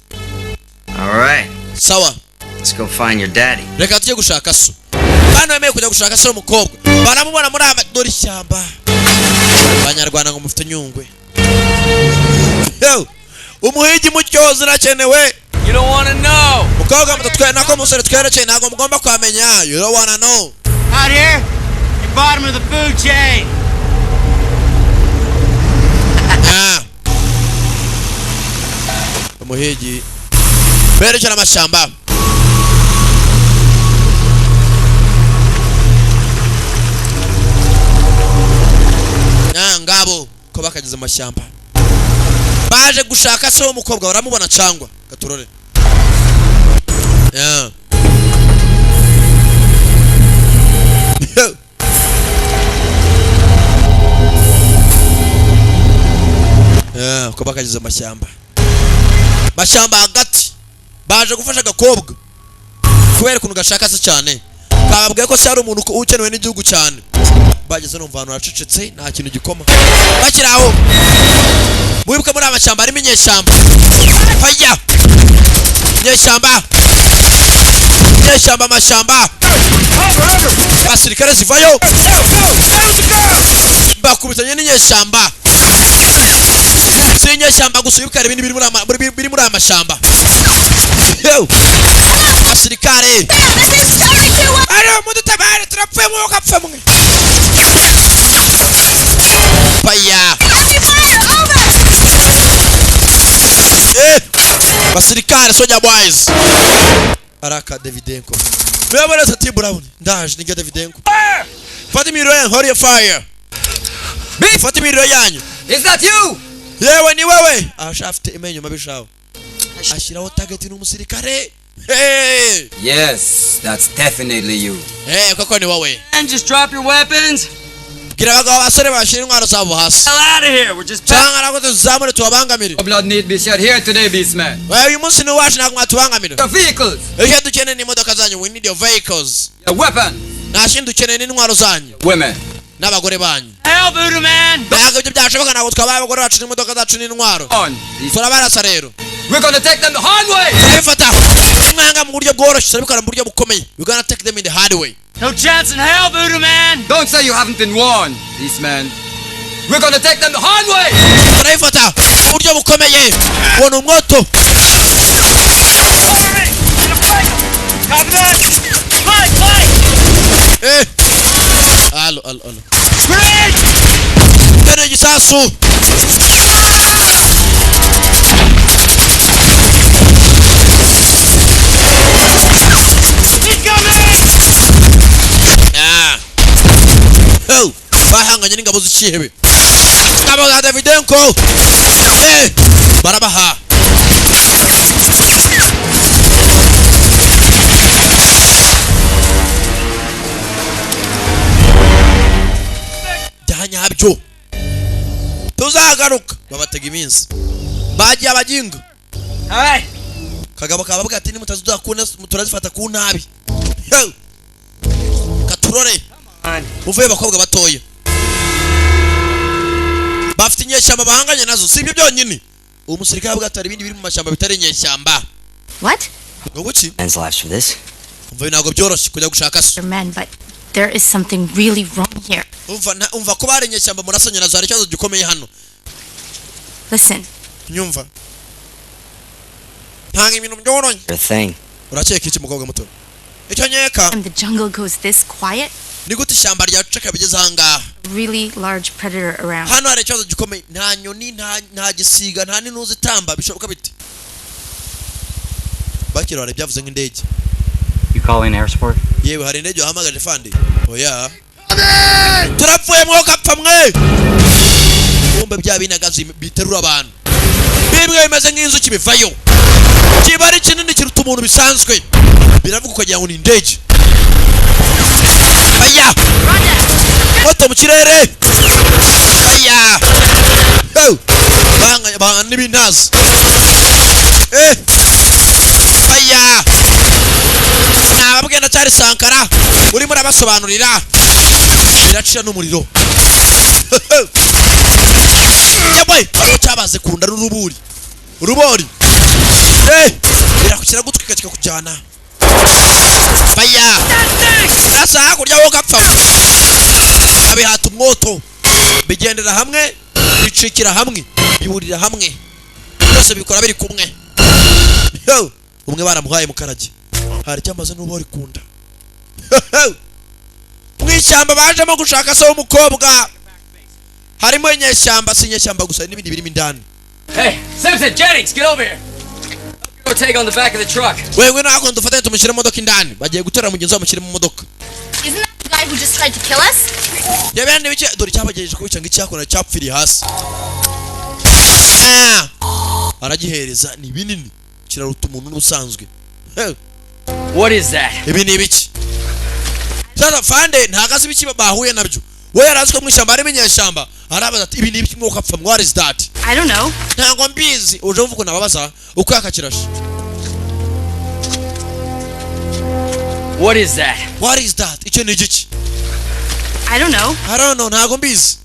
All right. Sawa. Let's go find your daddy. Reka tujye gushaka so. Bana bemeye kujya gushaka se w'umukobwa, baramubona muri aya dore ishyamba. Abanyarwanda ngo mufite Nyungwe. Yo! Umuhigi mu cyozi urakenewe. You don't want to know. Mukobwa muto twe nako musore twerekeye, ntabwo mugomba kwamenya. You don't wanna know. Out here, you're bottom of the food chain. Ah. Umuhigi berekera amashyamba. Ah, ngabo ko bakageze mu mashyamba, baje gushaka se w'umukobwa, baramubona cyangwa gaturore? Yeah. Yeah, ko bakageze mu mashyamba hagati, baje gufasha agakobwa kubera ukuntu gashaka se cyane. Kababwiye ko se ari umuntu ukenewe n'igihugu cyane. Bageze numva ahantu haracecetse, nta kintu gikoma. Bakiri aho, mwibuke muri aya mashyamba harimo inyeshyamba. Faya inyeshyamba, inyeshyamba, amashyamba, abasirikare zivayo bakubitanye n'inyeshyamba. Si inyeshyamba gusa, wibuke hari ibindi biri muri aya mashyamba. Yo! Abasirikare ari mudutabare, turapfuye, mwuka apfa mwe. Faya. Eh! Basirikare, soldier boys, araka Davidenko. Mwebone ati Brown, ndaje nige Davidenko. Fata imiriro yanyu, hold your fire. Fata imiriro yanyu. Is that you? Yewe, ni wewe? Asha afite imenyo mabi shawo, ashyiraho target, ni umusirikare. Hey! Yes, that's definitely you. Hey, koko ni wowe. And just drop your weapons. Bwira abagabo, abasore bashyira intwaro zabo hasi. Hell out of here. We're just Cyangwa ntabwo tuzamure tubabangamire. No blood need be shed here today, beast man. Wewe, uyu munsi ni uwacu, ntabwo mwatubangamira. Your vehicles. Icyo dukeneye ni imodoka zanyu. We need your vehicles. Your weapon. Nta kindi dukeneye, ni intwaro zanyu Women. N'abagore banyu. Hell, Voodoo Man! Ntabwo ibyo byashoboka, ntabwo twabaye abagore bacu n'imodoka zacu n'intwaro. On. Turabarasa rero. We're gonna take them the hard way. Turabifata mwanga mu buryo bworoshye, turabikora mu buryo bukomeye. We gonna take them in the hard way. No chance in hell, Voodoo Man! Don't say you haven't been warned, beast man. We're gonna take them the hard way. Turabifata mu buryo bukomeye, ubona umwoto. Copy that! Flight, flight! Eh, alo, alo, alo. Grenade! Dore igisasu. Bahanganye n'ingabo z'ikihebe, ingabo za Davidenko. Barabaha byanyabyo, tuzagaruka. Babatega iminsi, bagiye abajinga. Kagabo kababwira ati nimutaziduha turazifata ku nabi. Katurore muvuye bakobwa batoya bafite inyeshyamba bahanganye nazo. Si ibyo byonyine, uwo musirikare avuga ati hari ibindi biri mu mashyamba bitari inyeshyamba. What? Ngo guki? Men's lives for this. Umva, ntabwo byoroshye kujya gushaka so. They're men, but there is something really wrong here. Umva, umva ko bari inyeshyamba murasanye nazo, hari ikibazo gikomeye hano. Listen. Nyumva. Ntanga ibintu byoroshye. Your thing. Urakeka iki mukobwa muto? Icyo nkeka. And the jungle goes this quiet. Ni gute ishyamba ryaceceka bigeze aha ngaha? Really large predator around. Hano hari ikibazo gikomeye, nta nyoni, nta gisiga, nta n'intuzi itamba, bishoboka bite? Bakira hari byavuze nk'indege. You call in air support? Yewe, hari indege wahamagaje fandi? Oya. Turapfuye mwoka pfa mwe. Kumbe bya binagazi biterura abantu. Bimwe bimeze nk'inzuki bivayo. Kiba ari kinini kiruta umuntu bisanzwe. Biravuga ukagira ngo ni indege. Aya! Moto mu kirere! Aya! Banga banga n'ibintazi. Aya! Nababwiye ndacyari Sankara urimo urabasobanurira. Biracira n'umuriro. Yewe, hariho cyabaze kunda n'uruburi. Urubori. Birakukira gutwika kikakujyana. Fire! Nasa hakurya wowe gapfa. Abihata umwoto. Bigendera hamwe, bicikira hamwe, bihurira hamwe. Byose bikora biri kumwe. Yo, umwe baramuhaye mukarage. Hari cyamaze n'ubori kunda. Mu ishyamba bajemo gushaka se w'umukobwa. Harimo inyeshyamba, si inyeshyamba gusa n'ibindi birimo indani. Hey, Simpson, Jennings, get over here. Go take on the back of the truck. Wewe nako ndufatanye tumushyire mu modoka indani. Bagiye gutora mugenzi wabo mushyire mu modoka. Isn't that the guy who just tried to kill us? Yabende bike dore cyabagejeje kubica ngo icyakona cyapfiriye hasi. Aragihereza ni binini kiraruta umuntu n'ubusanzwe. What is that? Ibi ni ibiki? Sasa fande ntagazi ibiki bahuye nabyo. We yarazi ko mu ishyamba harimo inyeshyamba. Arabaza ati ibi ni ibiki mwuka pfa, what is that? I don't know. Ntabwo mbizi. Uje uvuga nababaza uko yakakirashe. What is that? What is that? Icyo ni igiki? I don't know. I don't know, ntabwo mbizi.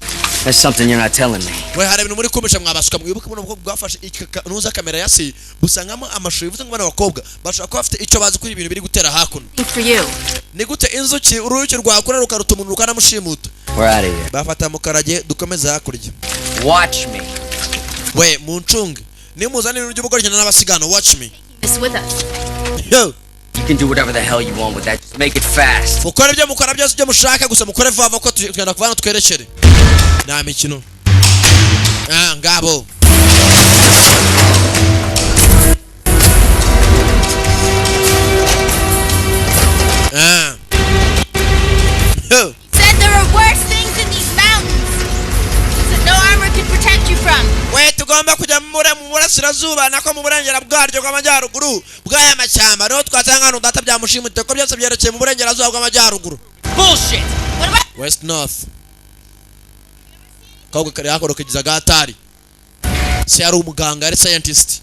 There's something you're not telling me. We hari ibintu muri kumisha mwabasuka mwibuke buno bwo bwafashe nuza kamera ya se busangamo amashusho bivuze ngo bana bakobwa bashobora kuba bafite icyo bazi kuri ibintu biri gutera hakuno. For you. Ni gute inzuki uruyuki rwakura rukaruta umuntu rukanamushimuta? We're out of here. Bafata mukarage dukomeze hakurya. Watch me. We muncunge. Nimuzana ibintu by'ubugoryi n'abasigano, watch me. This with us. Yo. You can do whatever the hell you want with that. Just make it fast. Mukore ibyo mukora byose ibyo mushaka gusa mukore vuba vuba ko tugenda kuvana twerekere. Nta mikino. Ngabo. Said there were worse things in these mountains that no armor could protect you from. We tugomba kujya mu burasirazuba nako mu burengera bwaryo bw'amajyaruguru bw'aya mashyamba niho twasanga hano data byamushimute ko byose byerekeye mu burengerazuba bw'amajyaruguru. Bullshit. What about West North? Kobwa kari hakorokegiza gatari. Se yari umuganga, ari scientist.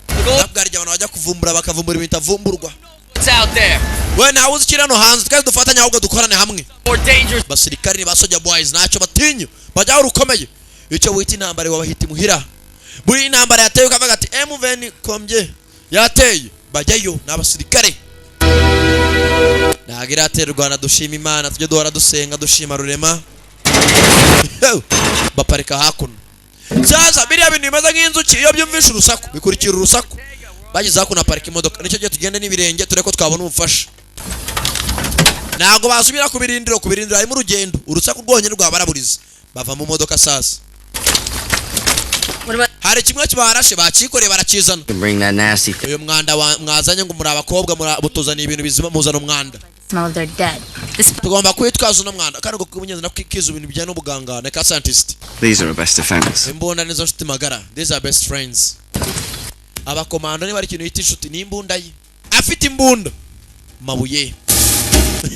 Nabwo hari abantu bajya kuvumbura bakavumbura ibintu bitavumburwa. What's out there? We ntawe uzi ikiri hano hanze, twese dufatanye ahubwo dukorane hamwe. More dangerous. Basirikare ni ba soldier boys ntacyo batinya. Bajya aho rukomeye. Icyo wita intambara wabahita imuhira. Buri intambara yateye ukavuga ati MVN kombye yateye, bajyayo ni abasirikare. Ntabwo iratera u Rwanda, dushima Imana, tujye duhora dusenga dushima rurema. Baparika hakuno. Sasa biriya bintu bimeze nk'inzuki iyo byumvishe urusaku bikurikira urusaku. Bageze hakuno aparika imodoka. Nicyo gihe tugende n'ibirenge tureko twabona ubufasha. Ntabwo basubira ku birindiro, ku birindiro harimo urugendo, urusaku rwonyine rwabaraburiza. Bava mu modoka sasa. Hari kimwe kibarashe bakikoreye barakizana. Bring that nasty thing. Uyu mwanda mwazanye ngo muri abakobwa mutuzaniye ibintu bizima, muzana umwanda. Smell of their dead. This Tugomba kwitwaza uno mwanda kandi kumunyenza no kwikiza ibintu bijyanye n'ubuganga na ka scientist. These are our best defense. Imbunda nizo nshuti magara. These are best friends. Abakomando niba ari ikintu yita inshuti ni imbunda ye. Afite imbunda mabuye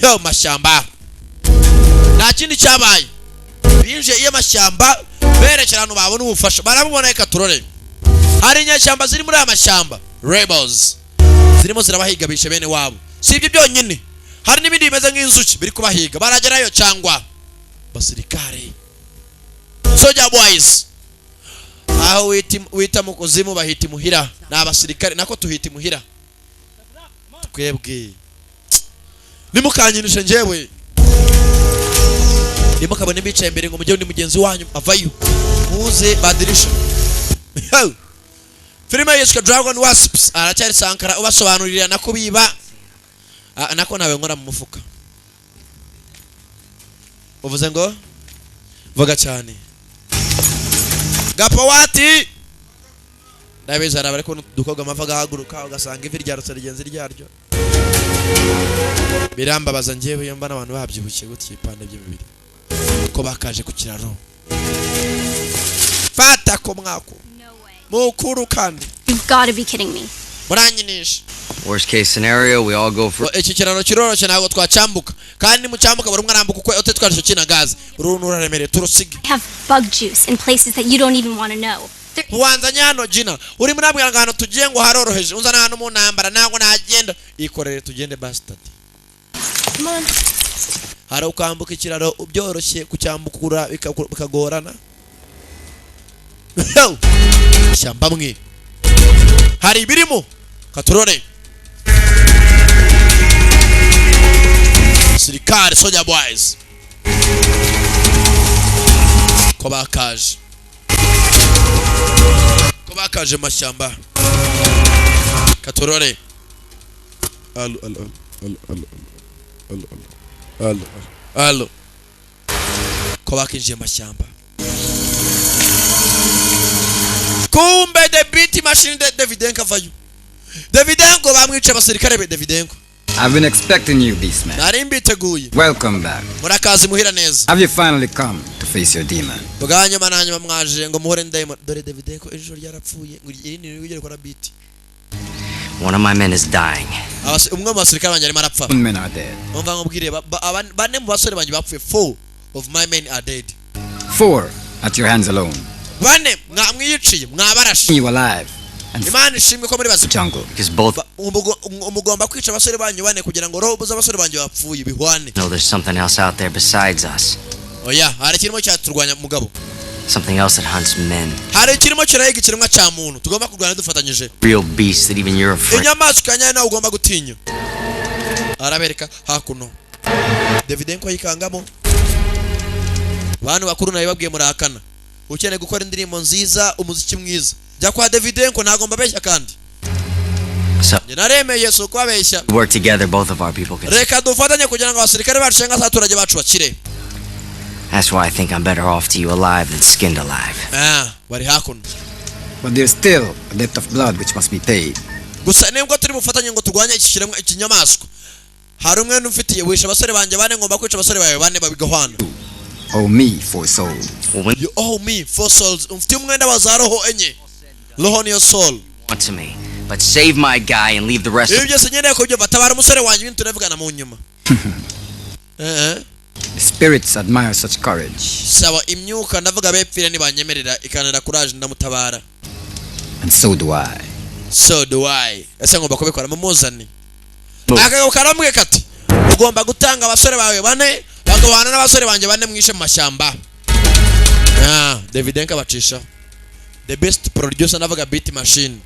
yo mashyamba, nta kindi cyabaye. Binjiye iyo mashyamba berekera ahantu babona ubufasha, baramubona. Reka turore, hari inyeshyamba ziri muri aya mashyamba, rebels zirimo zirabahiga, bishe bene wabo. Si ibyo byonyine, hari n'ibindi bimeze nk'inzuki biri kubahiga. Baragerayo cyangwa basirikare soldier boys, aho wita mu kuzimu bahita imuhira. Ni abasirikare nako tuhita imuhira twebwe. Nimukanyinishe njyewe, nimukabone bicaye imbere ngo mujye undi mugenzi wanyu avayo muze badirisha. Filime yitwa Dragon Wasps. Aracyari Sankara ubasobanurira nako biba. Ah, nako nawe nkora mu mufuka. Uvuze ngo vuga cyane gapawati, ndabizi hari abari kubona udukobwa amava agahaguruka, ugasanga ivi ryarutse rigenzi ryaryo. Birambabaza njyewe iyo mbona abantu babyibushye gutya ibipande by'imibiri ko bakaje ku kiraro. Fata ko mwako mukuru kandi. You've got to be kidding me. Muranyinisha. Worst case scenario, we all go for. Iki kiraro kiroroshye, ntabwo twacyambuka kandi nimucyambuka buri umwe arambuka uko ute twari kina gaze uruntu ruraremereye, turusige. I have bug juice in places that you don't even want to know. There Wanzanye hano Gina, urimo urambwira ngo ahantu tugiye ngo haroroheje, unzana ahantu mu ntambara. Ntabwo nagenda, ikorere tugende, bastard. Come on. Hari ukwambuka ikiraro byoroshye, kucyambukura bikagorana. Ishyamba mwe hari ibirimo katurore. Sirikare soldier boys ko bakaje mu mashyamba katurore. Alo, alo, alo, alo, alo, alo, alo, alo, ko bakinjiye mu mashyamba. Kumbe the beat machine de Davidenko avayo. Davidenko bamwica abasirikare be Davidenko. I've been expecting you, Beastman. Nari mbiteguye. Welcome back. Murakazi muhira neza. Have you finally come to face your demon? Bwa nyuma na nyuma mwaje ngo muhure ndayimon. Dore Davidenko ejo ryarapfuye ngo irindi ni rikora beat. One of my men is dying. Umwe mu basirikare banjye arimo arapfa. Men are dead. Umva nkubwire, bane mu basore banjye bapfuye. Four of my men are dead. Four at your hands alone. Bane mwiyiciye, mwabarashe. You alive and Imana ishimwe ko muri bazima. jungle. Because both Mugomba kwica abasore banyu bane kugira ngo roho z'abasore banjye bapfuye bihwane. know there's something else out there besides us. Oya, hari ikirimo cyaturwanya mugabo. Something else that hunts men. Hari ikirimo kirahiga ikiremwa cya muntu, tugomba kurwana dufatanyije. Real beasts that even you're afraid. Inyamaswa nyayo nawe ugomba gutinya. Arabereka hakuno, Davidenko yikangamo. Bantu bakuru nabibabwiye murahakana. Ukeneye gukora indirimbo nziza, umuziki mwiza, jya kwa Davidenko. Ntabwo mbabeshya kandi. So Njye naremeye, si ukubabeshya. we work together, both of our people can. Reka dufatanye kugira ngo abasirikare bacu cyangwa se abaturage bacu bakire. That's why I think I'm better off to you alive than skinned alive. Ah, bari hakuno. But there's still a debt of blood which must be paid. Gusa nibwo turi bufatanye ngo turwanye iki kiremwa, ikinyamaswa, hari umwe ufitiye wishe abasore banjye bane, ngomba kwica abasore bawe bane babigahwana. Owe me four souls. You owe me four souls. Umfitiye umwenda wa za roho enye. Roho niyo soul. Want to me, but save my guy and leave the rest. Ibi byose nkeneye kubyumva. Tabara umusore wanjye, ibintu turavugana mu nyuma. Eh. The spirits admire such courage. Sawa, imyuka ndavuga bepfire nibanyemerera ikanira courage ndamutabara. And so do I. So do I. Ese ngomba kubikora? Mumuzane. Akagabo karambwiye kati ugomba gutanga abasore bawe bane bagabana n'abasore banjye bane mwishe mu mashyamba. Ah, Davidenko abacisha the best producer, ndavuga beat machine.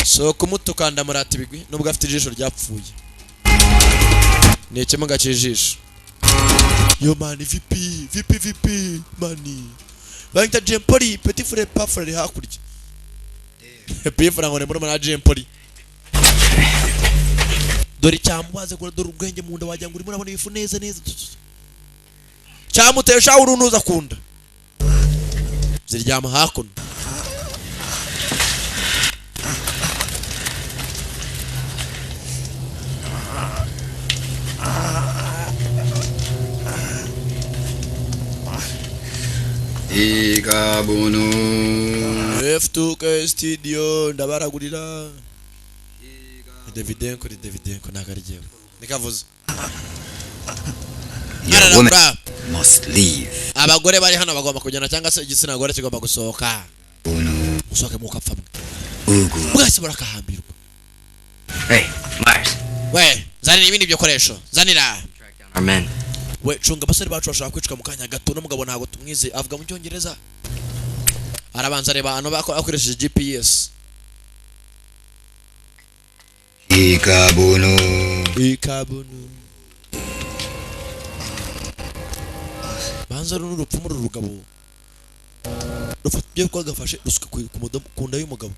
So kumutuka ndamurata ibigwi nubwo afite ijisho ryapfuye, ni ikimuga cy'ijisho. Yo man, VP VP VP mani banyita Jempoli petit frère pafure ari hakurya. Pifura ngo ni murumuna wa Jempoli. Dore cyamubaze ngo dore ubwenge mu nda, wagira ngo urimo urabona ibifu neza neza. Cyamutesha urunuza kunda ziryama hakuno. Ikabunu. F2K studio ndabaragurira. Davidenko ni Davidenko, ntabwo ari jyewe nikavuze. Your woman must leave. Abagore bari hano bagomba kugenda, cyangwa se igitsina gore kigomba gusohoka. Musohoke mukapfa mwe mwese murakahambirwa. Hey, Myers. We zanira ibindi bikoresho, zanira. Our men. We cunga abasore bacu bashaka kwicwa mu kanya gato. N'umugabo ntabwo tumwize, avuga mu cyongereza. Arabanza areba hano akoresheje GPS. Ikabunu. Ikabunu. Banza runo rupfu muri rugabo rufata ibyo rwagafashe rusuka ku nda y'umugabo.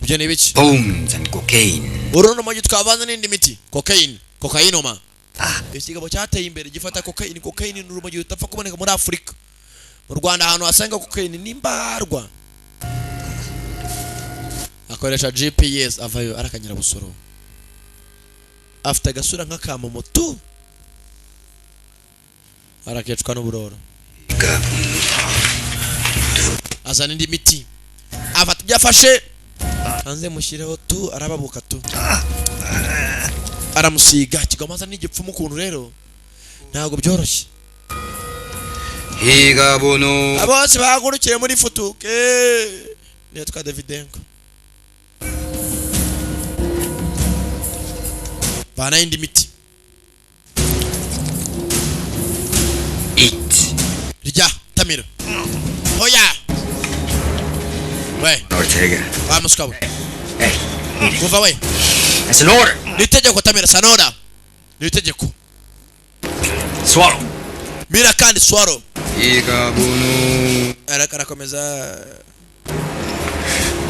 Ibyo ni ibiki? Bones and cocaine. Uru ni umugi twavanze n'indi miti. Cocaine, cocainoma. Ikigabo cyateye imbere gifata cocaine. Cocaine ni urumogi rutapfa kuboneka muri Afurika. Mu Rwanda ahantu wasanga cocaine ni mbarwa. Akoresha GPS avayo arakanyira busoro. Afite agasura nk'akamomo tu. Arakecwa n'uburoro. Azana indi miti. Afata ibyo afashe hanze mushyireho tu, arababuka tu. Aramusiga kigamaza n'igipfumu ukuntu rero ntabwo byoroshye. Higabunu. Abose bahagurukiye muri futuke. Niyo twa Davidenko. Bana indi miti. Eat. Rya tamira. Hoya. We. Ortega. Wa muswa we. Hey. Kuva we. That's an order. Ni itegeko tamira, sanora. Ni itegeko. Swallow. Mira kandi swallow. Ikabunu. Arakomeza.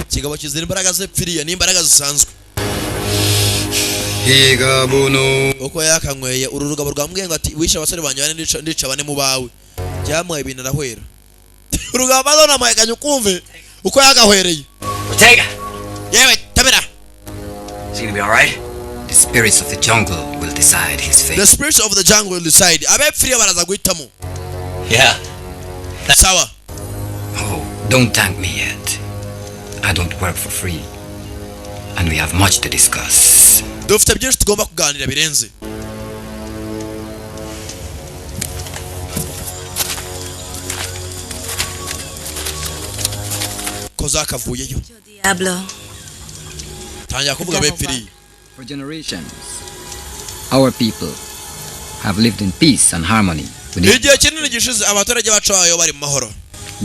Kigabo kizira imbaraga zepfiriye ni imbaraga zisanzwe. Higabunu. Uko yakanyweye uru rugabo rwambwiye ngo ati wishe abasore banjye bane ndica bane mu bawe. Byamuhaye ibintu arahwera. Urugabo bazona muhekanye ukumve uko yagahwereye. Ortega. Yewe tamira. Is he gonna be all right? The spirits of the jungle will decide his fate. The spirits of the jungle will decide. Abepfiriye baraza guhitamo. Yeah. Sawa. Oh, don't thank me yet. I don't work for free. And we have much to discuss. Dufite byinshi tugomba kuganira birenze. Kozaka avuyeyo. Diablo. Tangira kuvuga abepfiriye. For generations, our people have lived in peace and harmony. Igihe kinini gishize abaturage bacu bayo bari mu mahoro.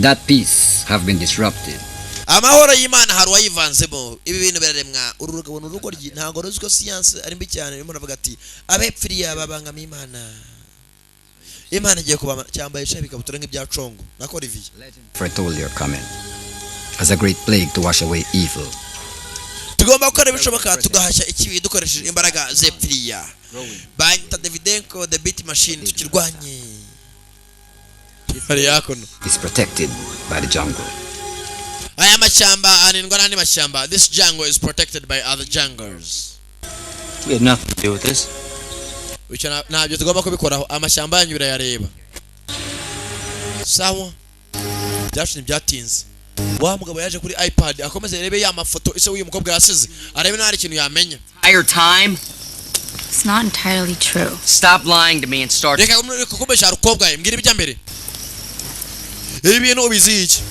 That peace have been disrupted. Amahoro y'Imana hari uwayivanzemo. Ibi bintu biraremwa. Uru rugabo ni urugo ntabwo ruzi ko siyanse ari mbi cyane. Urimo uravuga ati abepfiriye babangamiye Imana. Imana igiye kubama cyambaye ishami ikabutura nk'ibya Congo nako Olivier. Foretold your coming as a great plague to wash away evil. Tugomba gukora ibishoboka tugahashya ikibi dukoresheje imbaraga zepfiriya. Banyita Davidenko the beat machine, tukirwanye. Hari yakono. Is protected by the jungle. Aya mashyamba arindwa n'andi mashyamba. This jungle is protected by other jungles. We had nothing to do with this. Icyo ntabyo tugomba kubikoraho. Amashyamba yanyu birayareba. Sawa. Byacu ntibyatinze. Wa mugabo yaje kuri iPad akomeze arebe ya mafoto ise uyu mukobwa yasize. Arebe nta kintu yamenya. Entire time. It's not entirely true. Stop lying to me and start. Reka kubesha rukobwa ye, mbwira ibijya mbere. Ibi bintu ubizi iki?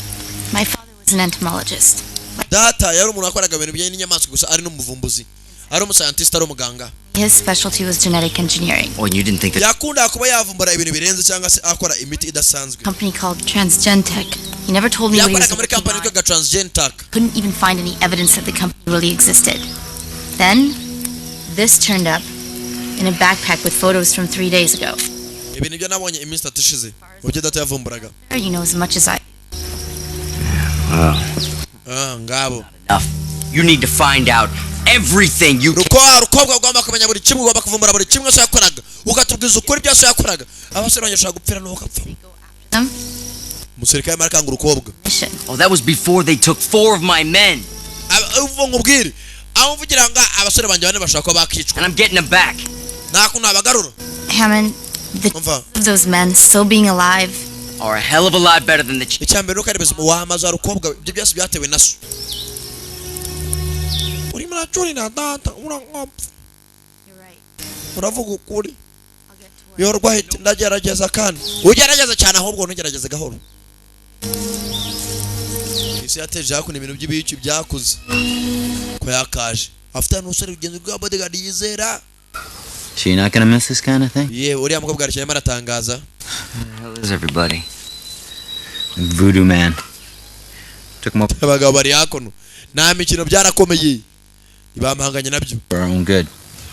My father was an entomologist. Data yari umuntu wakoraga ibintu bijyanye n'inyamaswa gusa, ari n'umuvumbuzi. Ari umuscientist, ari umuganga. His specialty was genetic engineering. Oh, and you didn't think that Yakundaga kuba yavumbura ibintu birenze cyangwa se akora imiti idasanzwe. Company called Transgentech. He never told me what he was Yakoraga muri working company on. yitwaga Transgentech. Couldn't even find any evidence that the company really existed. Then, this turned up in a backpack with photos from 3 days ago. Ibi nibyo nabonye iminsi itatu ishize mu byo data yavumburaga. You know as much as I. Ah, ngabo. enough. You need to find out everything you can. Rukobwa ugomba kumenya buri kimwe, ugomba kuvumbura buri kimwe so yakoraga. Ukatubwiza ukuri byose yakoraga. Abasore banjye bashaka gupfira n'uwo kapfa. Them? Umusirikare arimo arakanga urukobwa. Oh, that was before they took 4 of my men. Uvuga ngo ubwire. Aho mvugira ngo abasore banjye bane bashaka kuba bakicwa. And I'm getting them back. Nta kuntu nabagarura. Hammond, the Umva. of those men still being alive are a hell of a lot better than the Icya mbere nuko ari bizima wamaze warukobwa, ibyo byose byatewe na so. Urimo uracurira data, urankopfa, uravuga ukuri yorwa hiti. Ndagerageza kandi ugerageza cyane, ahubwo ntugerageze gahoro. Isi yateje hakuno ibintu by'ibici byakuze ko yakaje afite n'umusore rugenzi rwa bodyguard yizera. So you're not gonna miss this kind of thing? Yewe, uriya mukobwa arimo aratangaza. Who the hell is everybody? Voodoo man. Took him up Abagabo bari hakuno, nta mikino, byarakomeye, ntibamuhanganye nabyo. for our own good.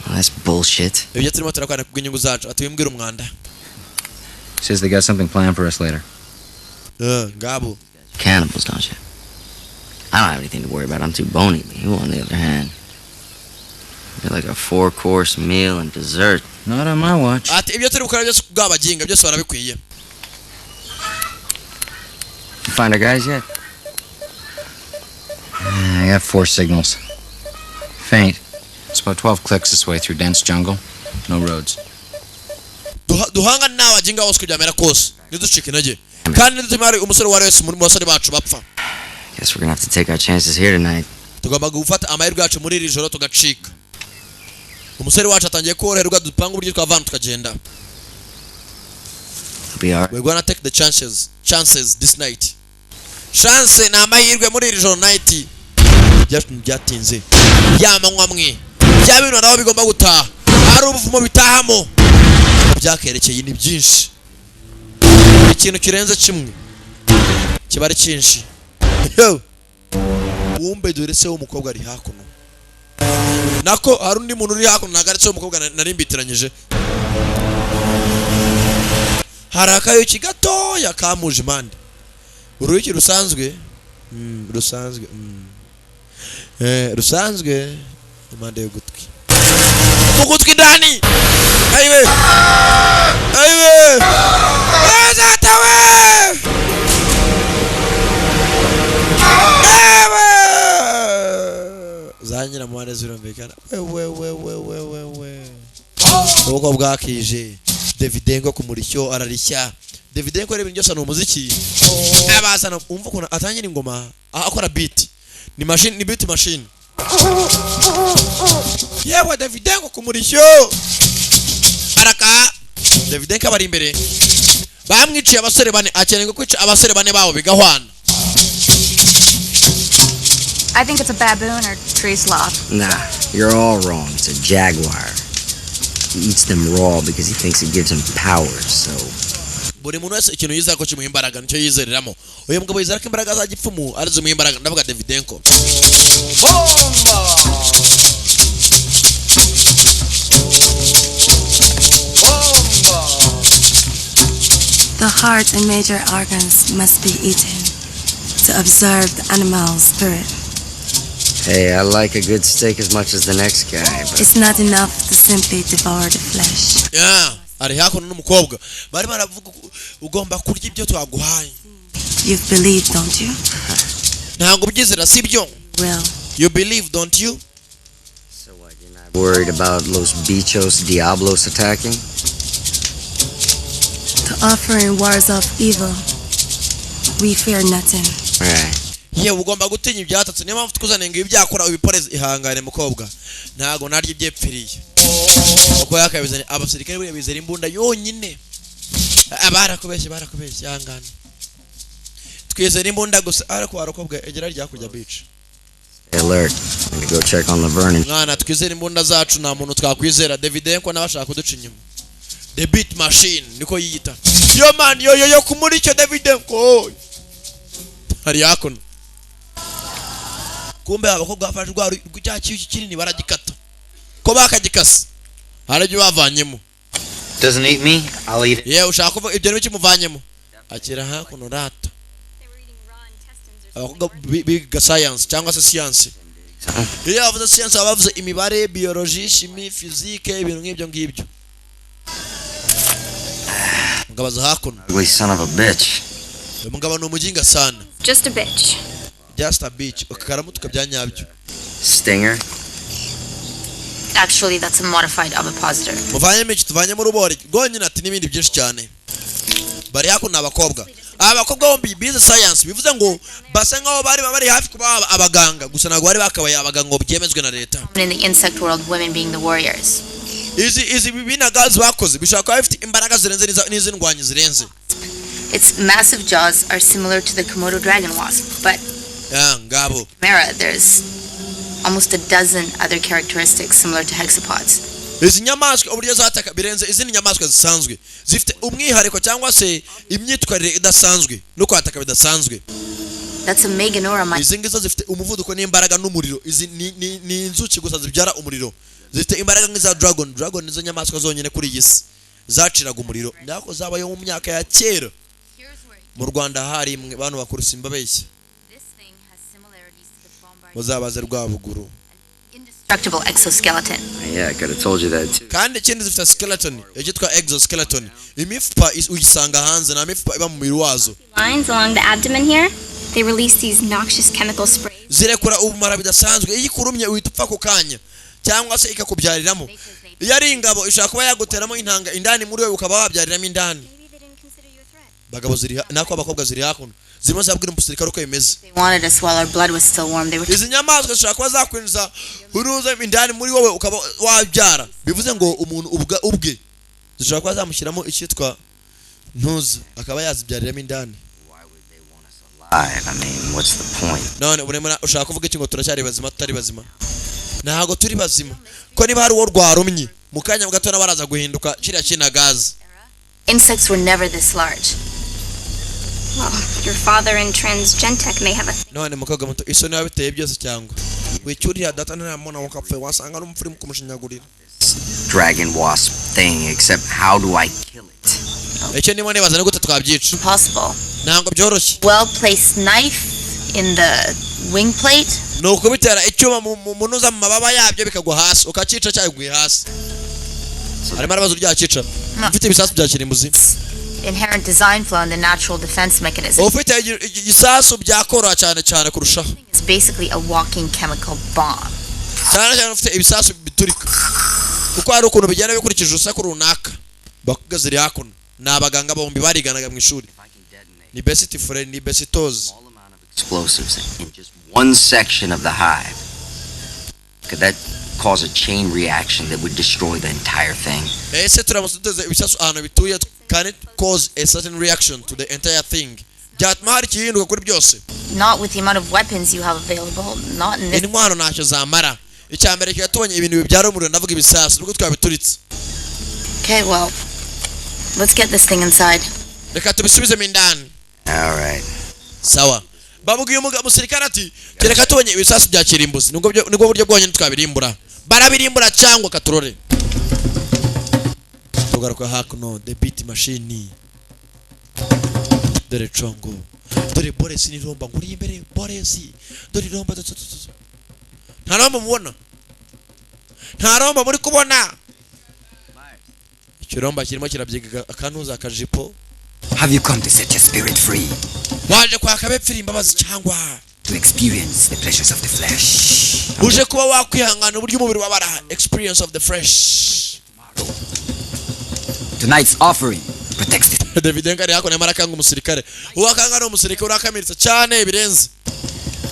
Well, that's bullshit. Ibyo turimo turakwana kubw'inyungu zacu, ati wimbwira umwanda. Says they got something planned for us later. Ngabo. Cannibals, don't you? I don't have anything to worry about. I'm too bony. But you, on the other hand, you're like a four-course meal and dessert. Not on my watch. Ati ibyo turi gukora byose kubw'abaginga, byose barabikwiye. You find our guys yet? I got four signals. Faint. It's about 12 clicks this way through dense jungle. No roads. Duhangane n'abaginga bose uko byamera kose, ntiducike intege kandi ntidutume hari umusore uwo ari wese mu basore bacu bapfa. Guess we're gonna have to take our chances here tonight. Tugomba gufata amahirwe yacu muri iri joro tugacika. Umusore wacu atangiye koroherwa, dupanga uburyo twavana tukagenda. It'll be alright. We're gonna take the chances this night. Chance ni amahirwe muri iri joro, night. Byacu byatinze ya manywa mwe, bya bintu nabo bigomba gutaha, hari ubuvumo bitahamo byakerekeye ni byinshi. Ikintu kirenze kimwe kiba ari cyinshi. Yo! Wumbe dore se w'umukobwa ari hakuno, nako hari undi muntu uri hakuno, ntabwo ari se w'umukobwa, nari mbitiranyije. Hari akayuki gatoya kamuje impande, uruyuki rusanzwe, rusanzwe, rusanzwe impande y'ugutwi, mu gutwi indani. Ayiwe, ayiwe, data we, ewe za nyiramuhande zirumvikana. We we we we we we, ubukwe bwakije. Davidenko ku murishyo ararishya. Davidenko rero ibintu byose ni umuziki abazana. Umva ukuntu atangira ingoma, akora beat, ni machine, ni beat machine. Yewe, Davidenko ku murishyo araka. Davidenko abari imbere bamwiciye abasore bane, akeneye kwica abasore bane babo bigahwana. I think it's a baboon or tree sloth. Nah, you're all wrong. It's a jaguar. He eats them raw because he thinks it gives him powers, so. Buri muntu wese ikintu yizera ko kimuha imbaraga nicyo yizereramo. Uyu mugabo yizera ko imbaraga za gipfumu ari zimuha imbaraga, ndavuga Davidenko. The heart and major organs must be eaten to absorb the animal's spirit. Hey, I like a good steak as much as the next guy, but It's not enough to simply devour the flesh. Yeah, ari hakuno n'umukobwa bari baravuga ugomba kurya ibyo twaguhaye. You've believed, don't you? Ntabwo ubyizera, sibyo? Will. You believe, don't you? Worried about Los Bichos Diablos attacking? The offering wars off evil. We fear nothing. Right. Yewe, ugomba gutinya ibyatatse, niyo mpamvu tukuzaniye ngo ibi byakora ubiporeze. Ihangane mukobwa, ntabwo naryo ibyepfiriye uko yakabizanye. Abasirikare buriya bizera imbunda yonyine. Ah, barakubeshye, barakubeshye, ihangane, twizera imbunda gusa. Ariko warukobwa egera ryakurya beach. Stay alert. I'm gonna go check on Laverne and Mwana, twizere imbunda zacu, nta muntu twakwizera. Davidenko nawe ashaka kuduca inyuma. The beat machine niko yiyita. Yo man, yo yo yo, kumuri icyo Davidenko hari hakuno. Kumbe abakobwa bafashe rwa cya kiyuki kinini baragikata, ko bakagikase hari ibyo bavanyemo. Doesn't eat me, I'll eat it. Yewe, ushaka kuvuga ibyo ntibikimuvanyemo, akira hakuno rata. Abakobwa biga science cyangwa se siyansi. Iyo bavuze siyansi baba bavuze imibare, biologie, chimie, physique, ibintu nk'ibyo ngibyo. Mugabo aza hakuno. Ugly son of a bitch. Uyu mugabo ni umuginga sana. Just a bitch. Just a bitch, karamutuka bya nyabyo. Stinger. Actually, that's a modified ovipositor. Muvanyemo iki? Tuvanyemo urubori rwonyine. Ati n'ibindi byinshi cyane. Bari hakuno ni abakobwa. Aba bakobwa bombi bize science, bivuze ngo basa nkaho bari hafi kuba abaganga, gusa ntabwo bari bakabaye abaganga ngo byemezwe na leta. In the insect world, women being the warriors. Izi binagazi bakoze bishobora kuba bifite imbaraga zirenze n'izindwanyi zirenze. Its massive jaws are similar to the Komodo dragon wasp, but Ya ngabo. Mara, there's almost a dozen other characteristics similar to hexapods. Izi nyamaswa uburyo zataka birenze izindi nyamaswa zisanzwe, zifite umwihariko cyangwa se imyitwarire idasanzwe no kwataka bidasanzwe. That's a Meganora mite. Izi ngizo zifite umuvuduko n'imbaraga n'umuriro. Izi ni inzuki gusa zibyara umuriro, zifite imbaraga nk'iza dragon. Dragon nizo nyamaswa zonyine kuri iyi si zaciraga umuriro, nako zabayeho mu myaka ya kera. Mu Rwanda hari imwe, bantu bakuru simbabeshya, muzabaze Rwabuguru. Indestructible exoskeleton. Yeah, I could have told you that too. Kandi ikindi zifite skeleton icyitwa exoskeleton, imifupa uyisanga hanze, nta mifupa iba mu mubiri wazo. Lines along the abdomen here, they release these noxious chemical sprays. Zirekura ubumara bidasanzwe, iyo ikurumye uhita upfa ako kanya cyangwa se ikakubyariramo. Iyo ari ingabo ishobora kuba yaguteramo intanga indani muri wowe, ukaba wabyariramo indani. Bagabo ziri nako abakobwa ziri hakuno zirimo zirabwira umusirikare uko bimeze. They wanted us while our blood was still warm. They were Izi nyamaswa zishobora kuba zakwinjiza uruza indani muri wowe ukaba wabyara, bivuze ngo umuntu ubwe zishobora kuba zamushyiramo icyitwa ntuza akaba yazibyariramo indani. Alive. I mean, what's the point? None uremera ushaka kuvuga iki ngo turacyari bazima tutari bazima? Ntabwo turi bazima, ko niba hari uwo rwarumye mu kanya gato nawe araza guhinduka kiriya kinagazi. Insects were never this large. Well, your father and Transgentech may have a None mukobwa muto, isoni wabiteye byose cyangwa wicyurira data ntaramubona wakapfuye, wasanga ari umupfu urimo kumushinyagurira. Dragon wasp thing, except how do I kill it? Icyo ndimo nibaza ni gute twabyica. Impossible. Ntabwo byoroshye. Well placed knife in the wing plate. Ni ukubitera icyuma munuza mu mababa yabyo bikagwa hasi, ukacica cyaguye hasi. Arimo arabaza uburyo yakica. Ufite ibisasu bya kirimbuzi, Inherent design flaw in the natural defense mechanism. ufite igisasu byakoroha cyane cyane kurushaho. It's basically a walking chemical bomb. Cyane cyane ufite ibisasu biturika, kuko hari ukuntu bigenda bikurikije urusaku runaka. Bakobwa ziri hakuno ni abaganga bombi bariganaga mu ishuri, ni best friend, ni besitozi. Explosives in just one section of the hive. Could that cause a chain reaction that would destroy the entire thing? Ese turamutse duteze ibisasu ahantu bituye, can it cause a certain reaction to the entire thing? Byatuma hari ikihinduka kuri byose? Not with the amount of weapons you have available. Not in this. Intwaro ntacyo zamara. Icya mbere kigatubonye ibintu bibyara umuriro, ndavuga ibisasu nubwo twabituritse. Okay, well, let's get this thing inside. Reka tubisubizemo indani. All right. Sawa, babwiye umusirikare ati kereka tubonye ibisasu bya kirimbuzi, nibwo buryo bwonyine twabirimbura. Barabirimbura cyangwa katurore. Tugaruka hakuno, the beat machine, dore congo, dore boresi n'iromba nguri imbere boresi, dore iromba nta romba mubona, nta romba muri kubona. Ikiromba kirimo kirabyiga akanuza akajipo. Have you come to set your spirit free? Waje kwaka bepfira imbabazi cyangwa To experience the pleasures of the flesh? Uje kuba wakwihangana uburyo umubiri wabara, experience of the fresh. Tonight's offering protects the David Engari hakuno arimo arakanga umusirikare. Uwo akanga ni umusirikare urakamiritse cyane birenze.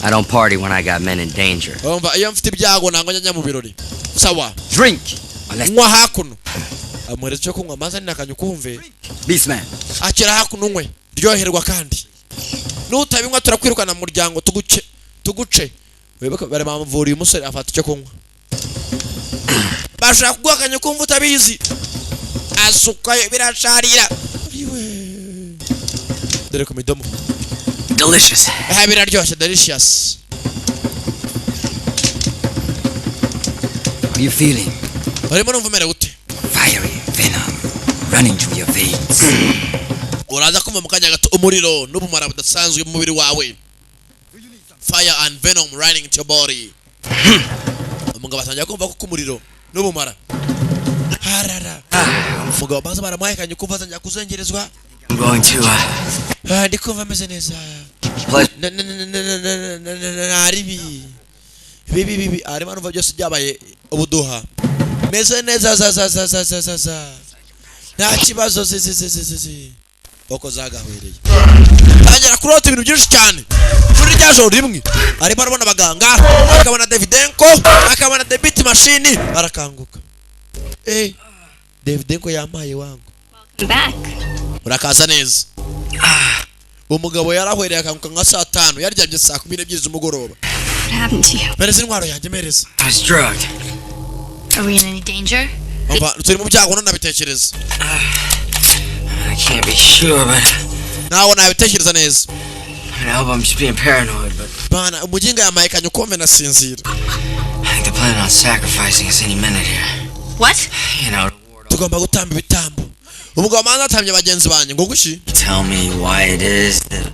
I don't party when I got men in danger. Urumva iyo mfite ibyago ntabwo njya mu birori. Sawa. Drink. Nywa hakuno. Amuhereza icyo kunywa maze ninakanya ukumve. Beastman. Akira hakuno unywe. Ryoherwa kandi. Nutabinywa turakwirukana mu muryango tuguce. Tuguce. Wibuke bari bamuvuriye umusore afata icyo kunywa. Bashaka kuguha akanya ukumva utabizi. Asukayo birasharira. Dore ku midomo. Delicious. Ah, biraryoshye, delicious. How are you feeling? Urimo urumva umerewe ute? Fiery venom running through your veins. Uraza kumva mu kanya gato umuriro n'ubumara budasanzwe mu mubiri wawe. Fire and venom running to your body. Umugabo atangira kumva ko umuriro n'ubumara. Harara. Umugabo baza baramuhekanye kumva atangira kuzengerezwa. I'm going to Ndi kumva ameze neza. Naribi. Bibi bibi arimo arumva byose byabaye ubuduha. Meze neza za za za za za za za. Nta kibazo zi zi zi zi zi. Boko zagahwereye, tangira kurota ibintu byinshi cyane muri rya joro rimwe. Arimo arabona abaganga, akabona Davidenko, akabona debit machine. Arakanguka, Davidenko yampaye wangu. Back. Urakaza neza. Umugabo yarahwereye, akanguka nka saa 5, yaryamye saa 12 z'umugoroba. What happened to you? Mereza intwaro yanjye, mereza. I was drugged. Are we in any danger? Umva, turi mu byago? Ntunabitekereza. I can't be sure, but Ntabwo nabitekereza neza. I mean, I hope I'm just being paranoid, but Bana, umuginga yamaye kanyukombe nasinzira. I think they're planning on sacrificing us any minute here. What? Tugomba gutamba ibitambo. Umugabo manza atambye bagenzi banjye ngo gushi. Tell me why it is that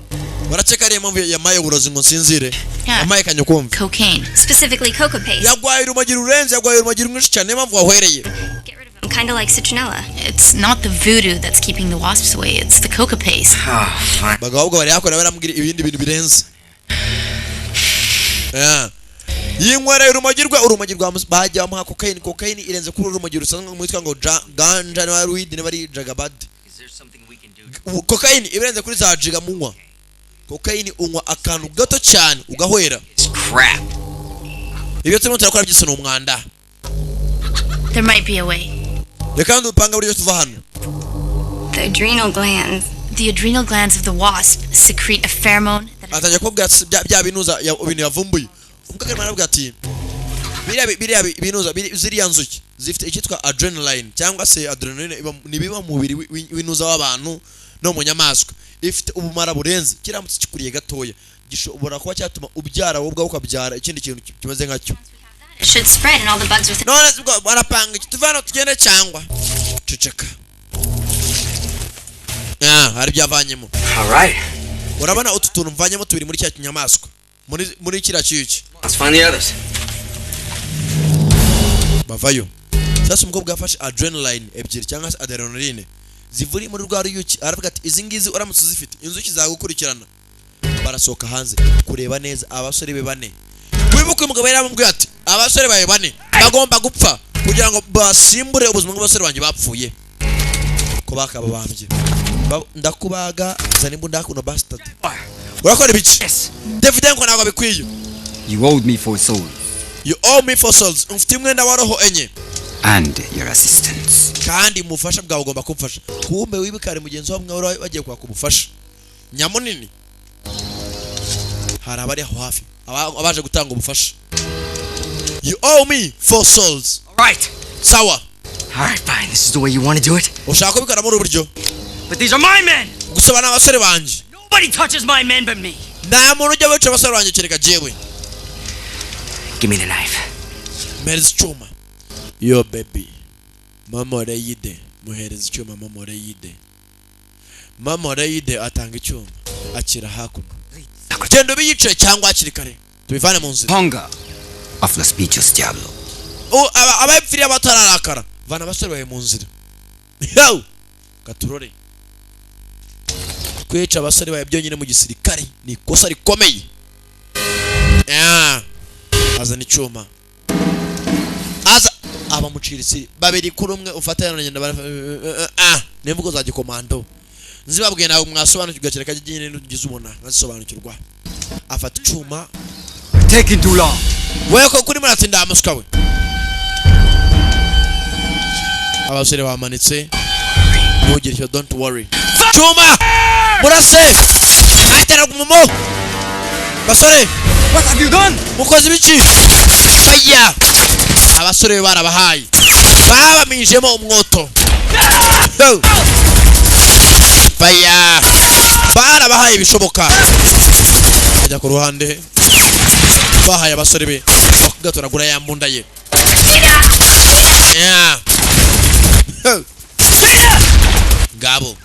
Barakeka ariyo mpamvu yamaye uburozi ngo nsinzire. Yeah. Yamaye kanyukombe. Cocaine. Specifically, coca paste. Yagwaye urumogi rurenze, yagwaye urumogi rwinshi cyane, niyo mpamvu wahwereye. Kind of like citronella. It's not the voodoo that's keeping the wasps away, it's the coca paste. Abagabo ahubwo bari hakurya baramubwira ibindi bintu birenze. Yeah. Yinywereye urumogi rwe, urumogi rwa bagiye bamuha cocaine. Cocaine irenze kuri urumogi rusanzwe mwitwa ngo ganja, niba ari weed, niba ari jagabad. Cocaine irenze kuri za jiga munywa. Cocaine unywa akantu gato cyane ugahwera. Crap. Ibyo turimo turakora byose ni umwanda. There might be a way. Reka dupanga buryo tuva hano. The adrenal glands. The adrenal glands of the wasp secrete a pheromone that Atangiye kubabwira ati bya binuza ibintu yavumbuye. Umukobwa arimo arabwira ati biriya binuza ziriya nzuki zifite icyitwa adrenaline cyangwa se adrenaline ni ibiba mu mubiri w'inuza w'abantu no mu nyamaswa. Ifite ubumara burenze, kiramutse kikuriye gatoya gishobora kuba cyatuma ubyara wowe ubwawe ukabyara ikindi kintu kimeze nkacyo. Should spread and all the bugs within. None se ubwo barapanga iki? Tuve hano tugende cyangwa ceceka? Ah, hari ibyavanyemo. All right. Urabona utu tuntu mvanyemo tubiri muri cya kinyamaswa, muri kiriya cyuki. Let's find the others. Bavayo. Sasa umukobwa yafashe adrenaline ebyiri cyangwa se adrenaline zivuri muri rwa ruyuki, aravuga ati izi ngizi uramutse uzifite inzuki zagukurikirana. Barasohoka hanze kureba neza abasore be bane. Wibuke umugabo yari amubwiye ati abasore bawe bane bagomba gupfa kugira ngo basimbure ubuzima bw'abasore banjye bapfuye ko bakababambye. Ndakubaga, zana imbunda hakuno. Bastard, urakora ibiki? David ngo ntabwo bikwiye. You owed me four souls You owe me four souls, umfitiye umwenda wa roho enye. and your assistance. Kandi mu bufasha bwawe ugomba kumfasha. Kumbe wibikare mugenzi wawe mwari bagiye kwaka ubufasha nyamunini, hari abari aho hafi abaje gutanga ubufasha. You owe me four souls. Right. Sawa. All right, fine. This is the way you want to do it. Ushaka kubikora muri ubu buryo. But these are my men. Gusa aba ni abasore banjye. Nobody touches my men but me. Nta muntu ujya wica abasore banjye kereka jewe. Give me the knife. Mpereza icyuma. Yo baby, mama reyide, muhereza icyuma. Mama reyide, mama reyide atanga icyuma, akira hakuno. Genda ubiyice cyangwa hakiri kare tubivane mu nzira. Hunger of Los Bichos Diablo. Abapfiriye batararakara, vana abasore bawe mu nzira. Yo gaturore, kwica abasore bawe byonyine mu gisirikare ni ikosa rikomeye. Yeah. Azana icyuma, aza abamucira isiri babiri kuri umwe ufatanya na nyina. Ah, n'imvugo za gikomando nzibabwiye ntabwo mwasobanukirwa kereka nyine nugize ubona nkazisobanukirwa. Afata icyuma. Taking too long. Wewe ko kuri muratinda amuswa we. Abasore bamanitse, ntugire icyo, don't worry. Cyuma murase atera umumo basore. What have you done? Mukoze ibiki? Faya! Abasore be barabahaye, babamijemo umwoto. Yo! Faya! Barabahaye ibishoboka, ajya ku ruhande, bahaye abasore be bakatoragura ya mbunda ye. Yeah. Yo! Ngabo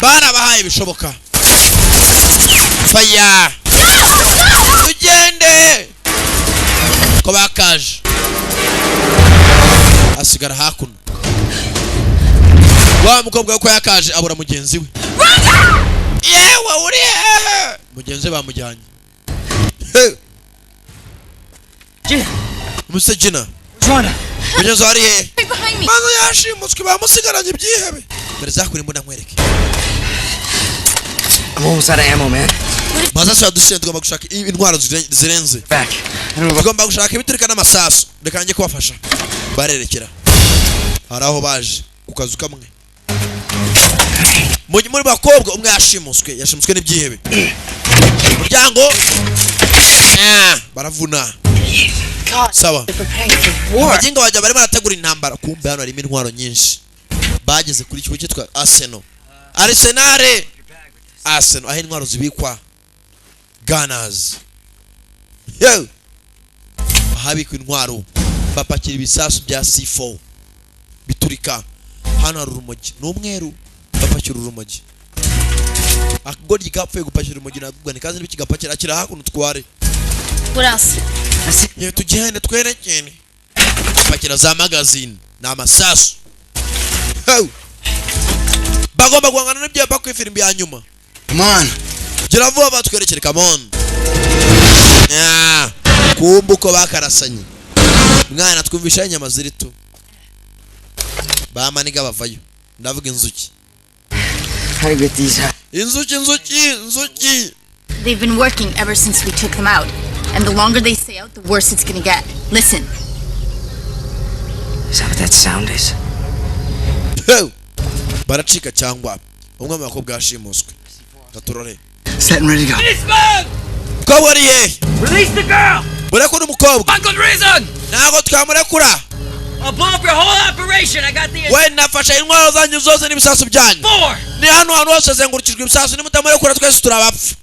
barabahaye ibishoboka. Faya, tugende ko bakaje. Asigara hakuno wa mukobwa ko yakaje abura mugenzi we. Yewe, uri hehe? Mugenzi we bamujyanye. Muse Gina. Rhonda. Mugenzi wawe ari hehe? Right behind me. Maze yashimutswe, bamusigaranye ibyihebe. Mbere zakura imbunda nkwereke. I'm almost out of ammo, man. Masasu yadushize, tugomba gushaka intwaro zirenze. Back. Tugomba gushaka ibiturika n'amasasu. Reka njye kubafasha. Barerekera, hari aho baje ku kazu kamwe muri bakobwa umwe yashimuswe n'ibyihebe. Umuryango. Ah, baravuna. Sawa. They're preparing for war. Abaginga bajya barimo barategura intambara. Kumbe hano harimo intwaro nyinshi. Bageze kuri kigo cyitwa Arsenal, Arsenal, Arsenal, aho intwaro zibikwa, gunners yo, ahabikwa intwaro, bapakira ibisasu bya C4 biturika. Hano hari urumogi, ni umweru, bapakira urumogi. Akagoryi kapfuye gupakira urumogi ntabwo nikazi n'ibikigapakira kira hakuno tware. What else? Yewe, tugende twerekene. Pakira za magazine ni amasasu. Ho! Bagomba guhangana n'ibyapa ku ifirimbi ya nyuma. Come on. Gira vuba batwerekere. Come on. Yeah. Kumbe uko bakarasanye, mwana twumvisha inyama ziri tu bamaniga bavayo. Ndavuga inzuki. How to get these out? Inzuki, inzuki, inzuki. They've been working ever since we took them out. And the longer they stay out, the worse it's gonna get. Listen. Is that what that sound is? Ho! Baracika cyangwa umwe mu bakobwa yashimuswe katurore. Set and ready to go. Mukobwa ari hehe? Release the girl! Murekure umukobwa. Uncle Reason! Ntabwo twamurekura. I'll blow up your whole operation. I got the We nafashe intwaro zanyu zose n'ibisasu byanyu. Four. Ni hano hantu hose hazengurukijwe ibisasu. Nimutamurekura twese turabapfa.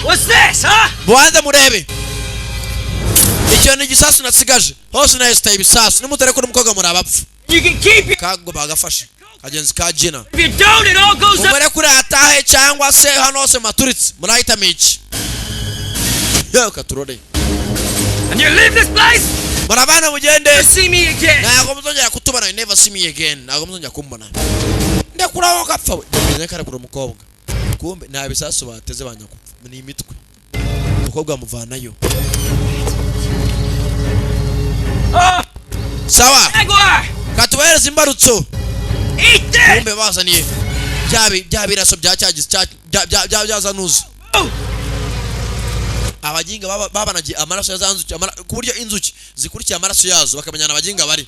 What's this, huh? Mubanze murebe, icyo ni igisasu nasigaje. Hose nahesitaye ibisasu. Nimutarekura umukobwa murabapfa. You can keep your. Kago bagafashe kagenzi ka Gina. If you don't, it all goes up. Umurekure atahe cyangwa se hano hose maturitse. Murahitamo iki? Yewe, katurore. And you leave this place? Murabana mugende. Never see me again. Ntabwo muzongera kutubona. You never see me again. Ntabwo muzongera kumbona. Ndekuraho gapfa we. Ndamenya karekura umukobwa. Kumbe nta bisasu bateze, banyakupfa ni imitwe. Umukobwa amuvanayo. Oh, Sawa. Jaguar! Katubahereza imbarutso. Eat this! Kumbe bazaniye bya biraso bya cyagize cya bya byazanuza. Oh! Abaginga babanagiye amaraso ya za nzuki, ku buryo inzuki zikurikiye amaraso yazo bakamenyana abaginga bari.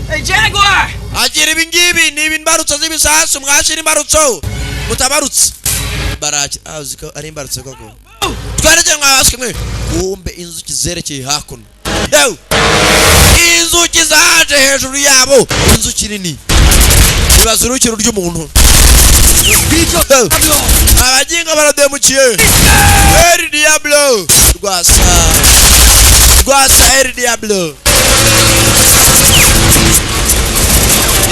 Hey, Jaguar! Agira ibi ngibi ni imbarutso z'ibisasu. Mwashira imbarutso mutabarutse baraki azi ko ari imbarutso koko. Twerekeye mwabaswe mwe. Kumbe inzuki zerekeye hakuno. Yewe, inzuki zaje hejuru yabo. Inzuki nini ibaza urukiro ry'umuntu. Yewe, abaginga barademukiye. El Diablo rwasa rwasa, El Diablo.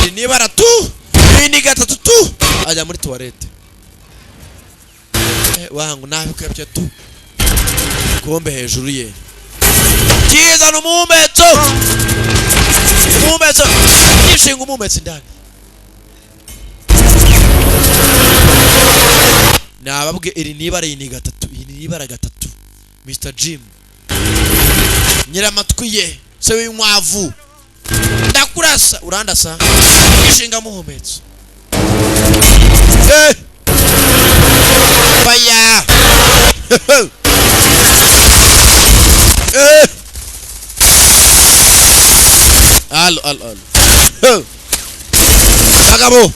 Iri ni ibara tu, iri ni gatatu tu. Ajya muri toilette. Wangu nabikwebye tu. Kumbe hejuru ye kizana umuhumetso, umuhumetso gishinga umuhumetso indani. Nababwe iri ni ibara, iyi ni gatatu, iyi ni ibara gatatu. Mr Jim nyiramatwi ye se w'inkwavu, ndakurasa urandasa gishinga muhumetso. Fire. Alo alo alo. Bagabo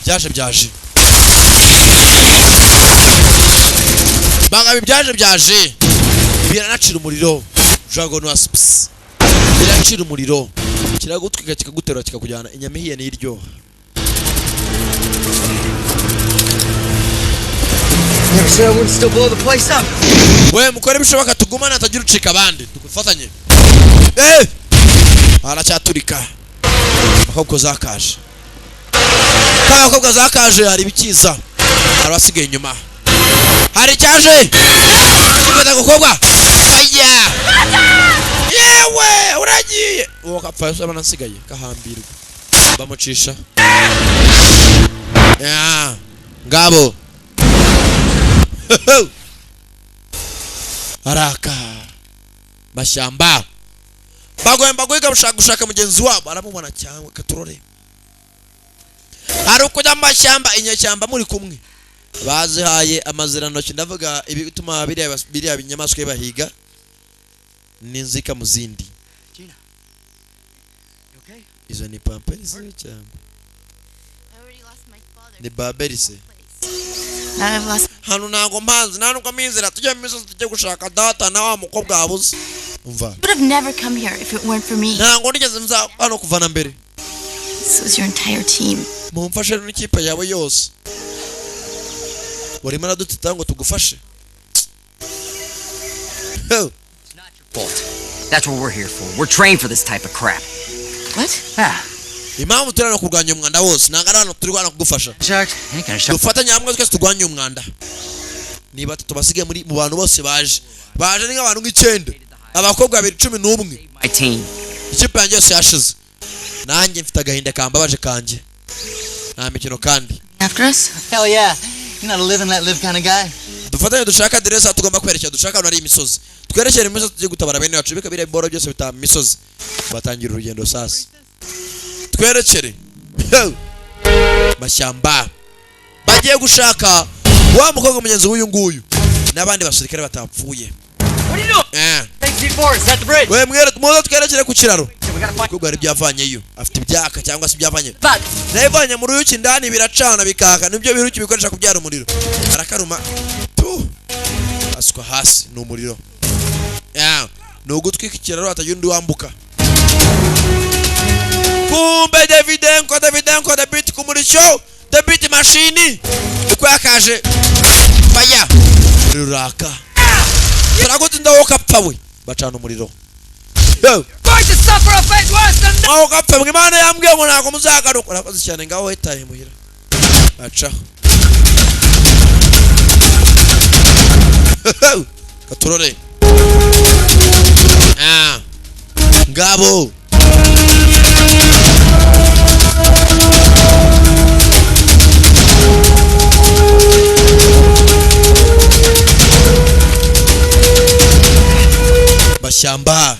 byaje byaje, bagabo byaje byaje, biranacira umuriro. Dragon wasps biracira umuriro, kiragutwika kikaguterura kikakujyana. Inyama ihiye niyo iryoha. Never said I wouldn't still blow the place up. We mukore ibishoboka tugumane, hatagira ucika abandi, dufatanye. Haracyaturika. Abakobwa zakaje, kandi abakobwa zakaje hari ibikiza, hari abasigaye inyuma, hari icyaje kigenda gukobwa. Aya yewe, uragiye uwo kapfa abana asigaye kahambirwa bamucisha. Ya, ngabo araka mashyamba. Bagomba guhiga gushaka mugenzi wabo aramubona cyangwa katurore. Hari ukujya mu mashyamba inyeshyamba muri kumwe. Bazihaye amazirantoki ndavuga ibituma biriya binyamaswa bahiga n'inzika mu zindi. Izo ni pampers cyangwa ni baberise. Hano ntago mpanzi nta nubwo amizera tujya mu misozi tujye gushaka data na wa mukobwa wabuze. Umva. You would have never come here if it weren't for me. Ntago nigeze nza hano kuva na mbere. This was your entire team. Mumfashe n'ikipe yawe yose. Warimo aradutita ngo tugufashe. It's not your fault. That's what we're here for. We're trained for this type of crap. What? Yeah. Impamvu turi hano kurwanya umwanda wose ntabwo ari hano turi hano kugufasha. Dufatanye hamwe twese turwanye umwanda. Niba tubasigaye muri mu bantu bose baje ni nk'abantu nk'icyenda, abakobwa babiri 11. My team. Ikipe yanjye yose yashize. Nanjye mfite agahinda kambabaje kanjye. Nta mikino kandi. After us? Hell yeah. You're not a live and let live kind of guy. Dufatanye dushaka aderesi tugomba kwerekera, dushaka ahantu hari imisozi. Twerekere imisozi tujye gutabara bene wacu bika biriya biboro byose bitaba imisozi. Batangira urugendo sasa. Twerekere mashyamba bagiye gushaka wa mukobwa mugenzi w'uyu nguyu n'abandi basirikare batapfuye. We mwere muze twerekere ku kiraro. Umukobwa hari ibyavanyeyo afite ibyaka cyangwa se ibyavanye nabivanye mu ruyuki indani biracana bikaka, nibyo biruki bikoresha kubyara umuriro. Arakaruma tu asukwa hasi ni umuriro. Ni ugutwika ikiraro hatagira undi wambuka. Kumbe Davidenko the beat kumurisho the beat machine uko yakaje fire ruraka turagutinda woka pfa we bacana umuriro. Aho gapfa mwe Imana yambwiye ngo ntago muzagaruka. Urakoze cyane ngaho witaye muhira bacaho katurore ngabo mashyamba.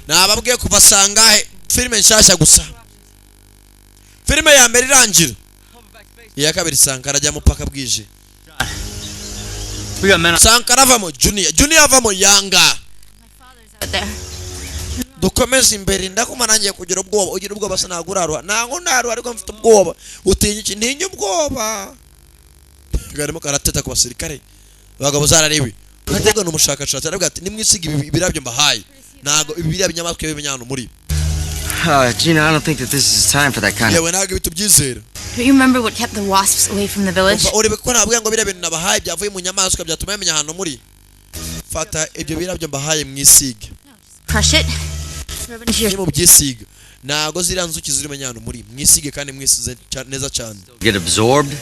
Nababwiye kuva sangahe filime nshasha gusa. Filime ya mbere irangira, iya kabiri Sankara ajya mupaka bwije. Sankara avamo Junior avamo Yanga. Dukomeze imbere ndakuma nangiye kugira ubwoba. Ugira ubwoba se nagurarwa. Nango narwa ariko mfite ubwoba. Utinya iki? Ntinya ubwoba. Garimo karateta ku basirikare. Abagabo zararibi. Ubwo ni umushakashatsi aravuga ati nimwisiga ibirabyo mbahaye. Ntago ibiriya binyamaswa bimenyana muri. Gina, I don't think that this is time for that kind of. Yewe ntago bitubyizera. Don't you remember what kept the wasps away from the village? Urebe ko nabwiye ngo biriya bintu nabahaye byavuye mu nyamaswa byatuma bamenya ahantu muri. Fata ibyo birabyo mbahaye mwisige. Crush it. Rub it into your. Mu byisiga. Ntago ziriya nzuki ziri ahantu muri. Mwisige kandi mwisize neza cyane. Get absorbed.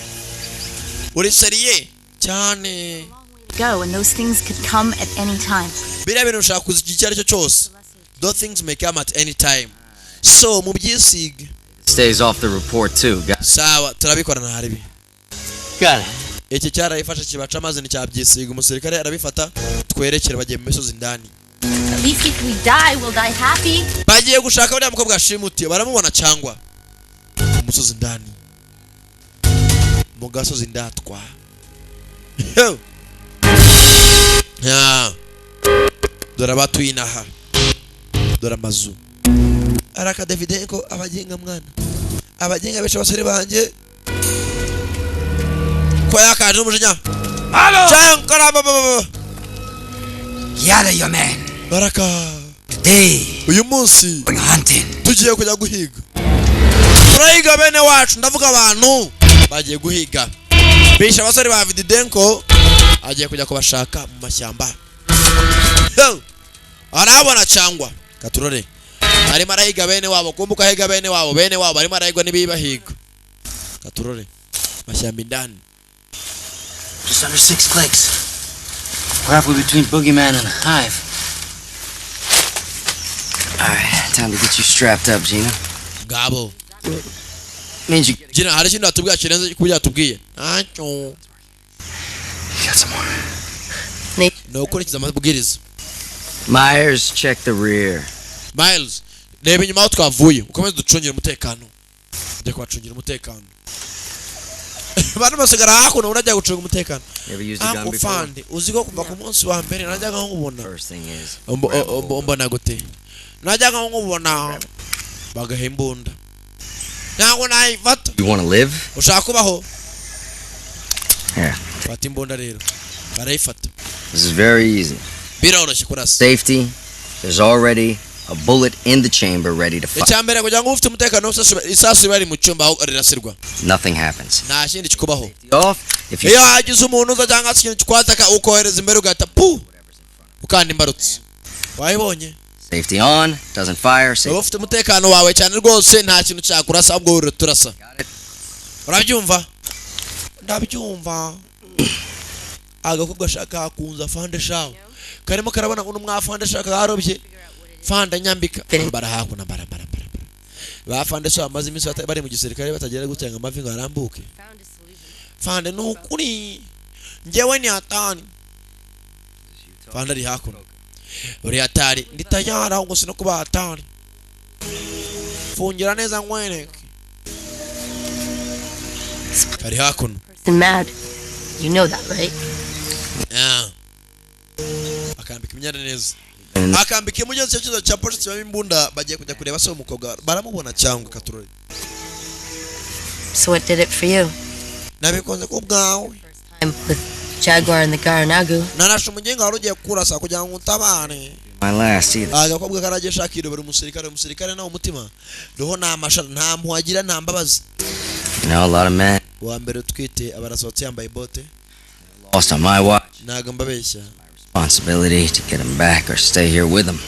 Uri seriye cyane. Go and those things could come at any time. Biriya bintu ushaka kuzigira icyo aricyo cyose. Those things may come at any time. So mu byisiga. Stays off the report too. Got it. Sawa turabikora na haribi. Got it. Iki cyarayifasha kibaca amazi nticyabyisigwa umusirikare arabifata twerekere bagiye mu misozi indani. At least if we die, we'll die happy. Bagiye gushaka uriya mukobwa ashimutiye baramubona cyangwa mu musozi indani. Mu gasozi ndatwa. Dore abatuye inaha. Dore amazu. Araka Davidenko abagenga mwana. Abagenga besha basore banje. Ko yakaje n'umujinya. Sankara baba. Yada your man. Baraka. Today. Uyu munsi hunting. Tugiye kujya guhiga. Turahiga bene wacu ndavuga abantu bagiye guhiga. Bisha abasore ba Davidenko agiye kujya kubashaka mu mashyamba. Arabona cyangwa katurore. Arimo arahiga bene wabo kumbuka ahiga bene wabo arimo arahigwa n'ibibahiga. Katurore mashyamba indani. Just under 6 clicks. We're halfway between Boogeyman and Hive. All right, time to get you strapped up, Gina. Gabo. Means you Gina, hari ikintu atubwiye kirenze kubyo yatubwiye. Ntacyo. You got some more. Ni ukurikiza amabwiriza. Myers, check the rear. Miles, reba inyuma aho twavuye, ukomeze ducungire umutekano. Ujya kubacungira umutekano, abantu basigara hakuno, urajya gucunga umutekano. You ever used a gun Uncle before? Fandi, uzi ko kuva ku munsi wa mbere najyaga nkubona. First thing is, Mbona gute najyaga nkubona bagaha imbunda, ntabwo nayifata. You want to live? Ushaka kubaho? Here. Fata imbunda rero, barayifata. This is very easy. Biroroshye kurasa. Safety, there's already a bullet in the chamber ready to fire. Icya mbere, kugira ngo ube ufite umutekano wose, isasu iba riri mu cyumba aho rirasirwa. Nothing happens. Nta kindi kikubaho. Off, if you Iyo hagize umuntu uza cyangwa se ikintu kikwataka, ukohereza imbere, ugahita pu ukanda imbarutso, wayibonye. Safety on, doesn't fire. Uba Safety. ufite umutekano wawe cyane rwose, nta kintu cyakurasa, ahubwo wowe turasa. Urabyumva? Ndabyumva. Agakobwa ashaka kunza fande shawe, karimo karabona uno mwafande shaka yarobye fanda nyambika barahakuna bara bara bara bara. Ba fande shawe bamaze iminsi bari mu gisirikare batagera gutenga amavi ngo arambuke. Fande, ni ukuri njyewe ni hatani. Fande ari hakuno, uri hatari, ndi tayari ahubwo sino kuba hatari. Fungira neza nkwereke. Ari hakuno. Person mad. You know that, right? Yeah. Akambika imyenda neza, akambika imugenzi cyo cyiza cya polisi kibamo imbunda. Bagiye kujya kureba se umukobwa, baramubona cyangwa katurore. So what did it for you? Nabikunze ku bwawe. Time with Jaguar and the Garanagu. Narashe umugenga wari ugiye kurasa kugira ngo utabare. My last either. Agakobwa karagiye shaka irobera umusirikare, umusirikare nawe umutima roho nta mashara, nta mpuhwe agira, nta mbabazi. You know, a lot of men Uwa mbere utwite aba arasohotse yambaye bote. Lost on my watch. Ntabwo mbabeshya. Responsibility to get them back or stay here with them.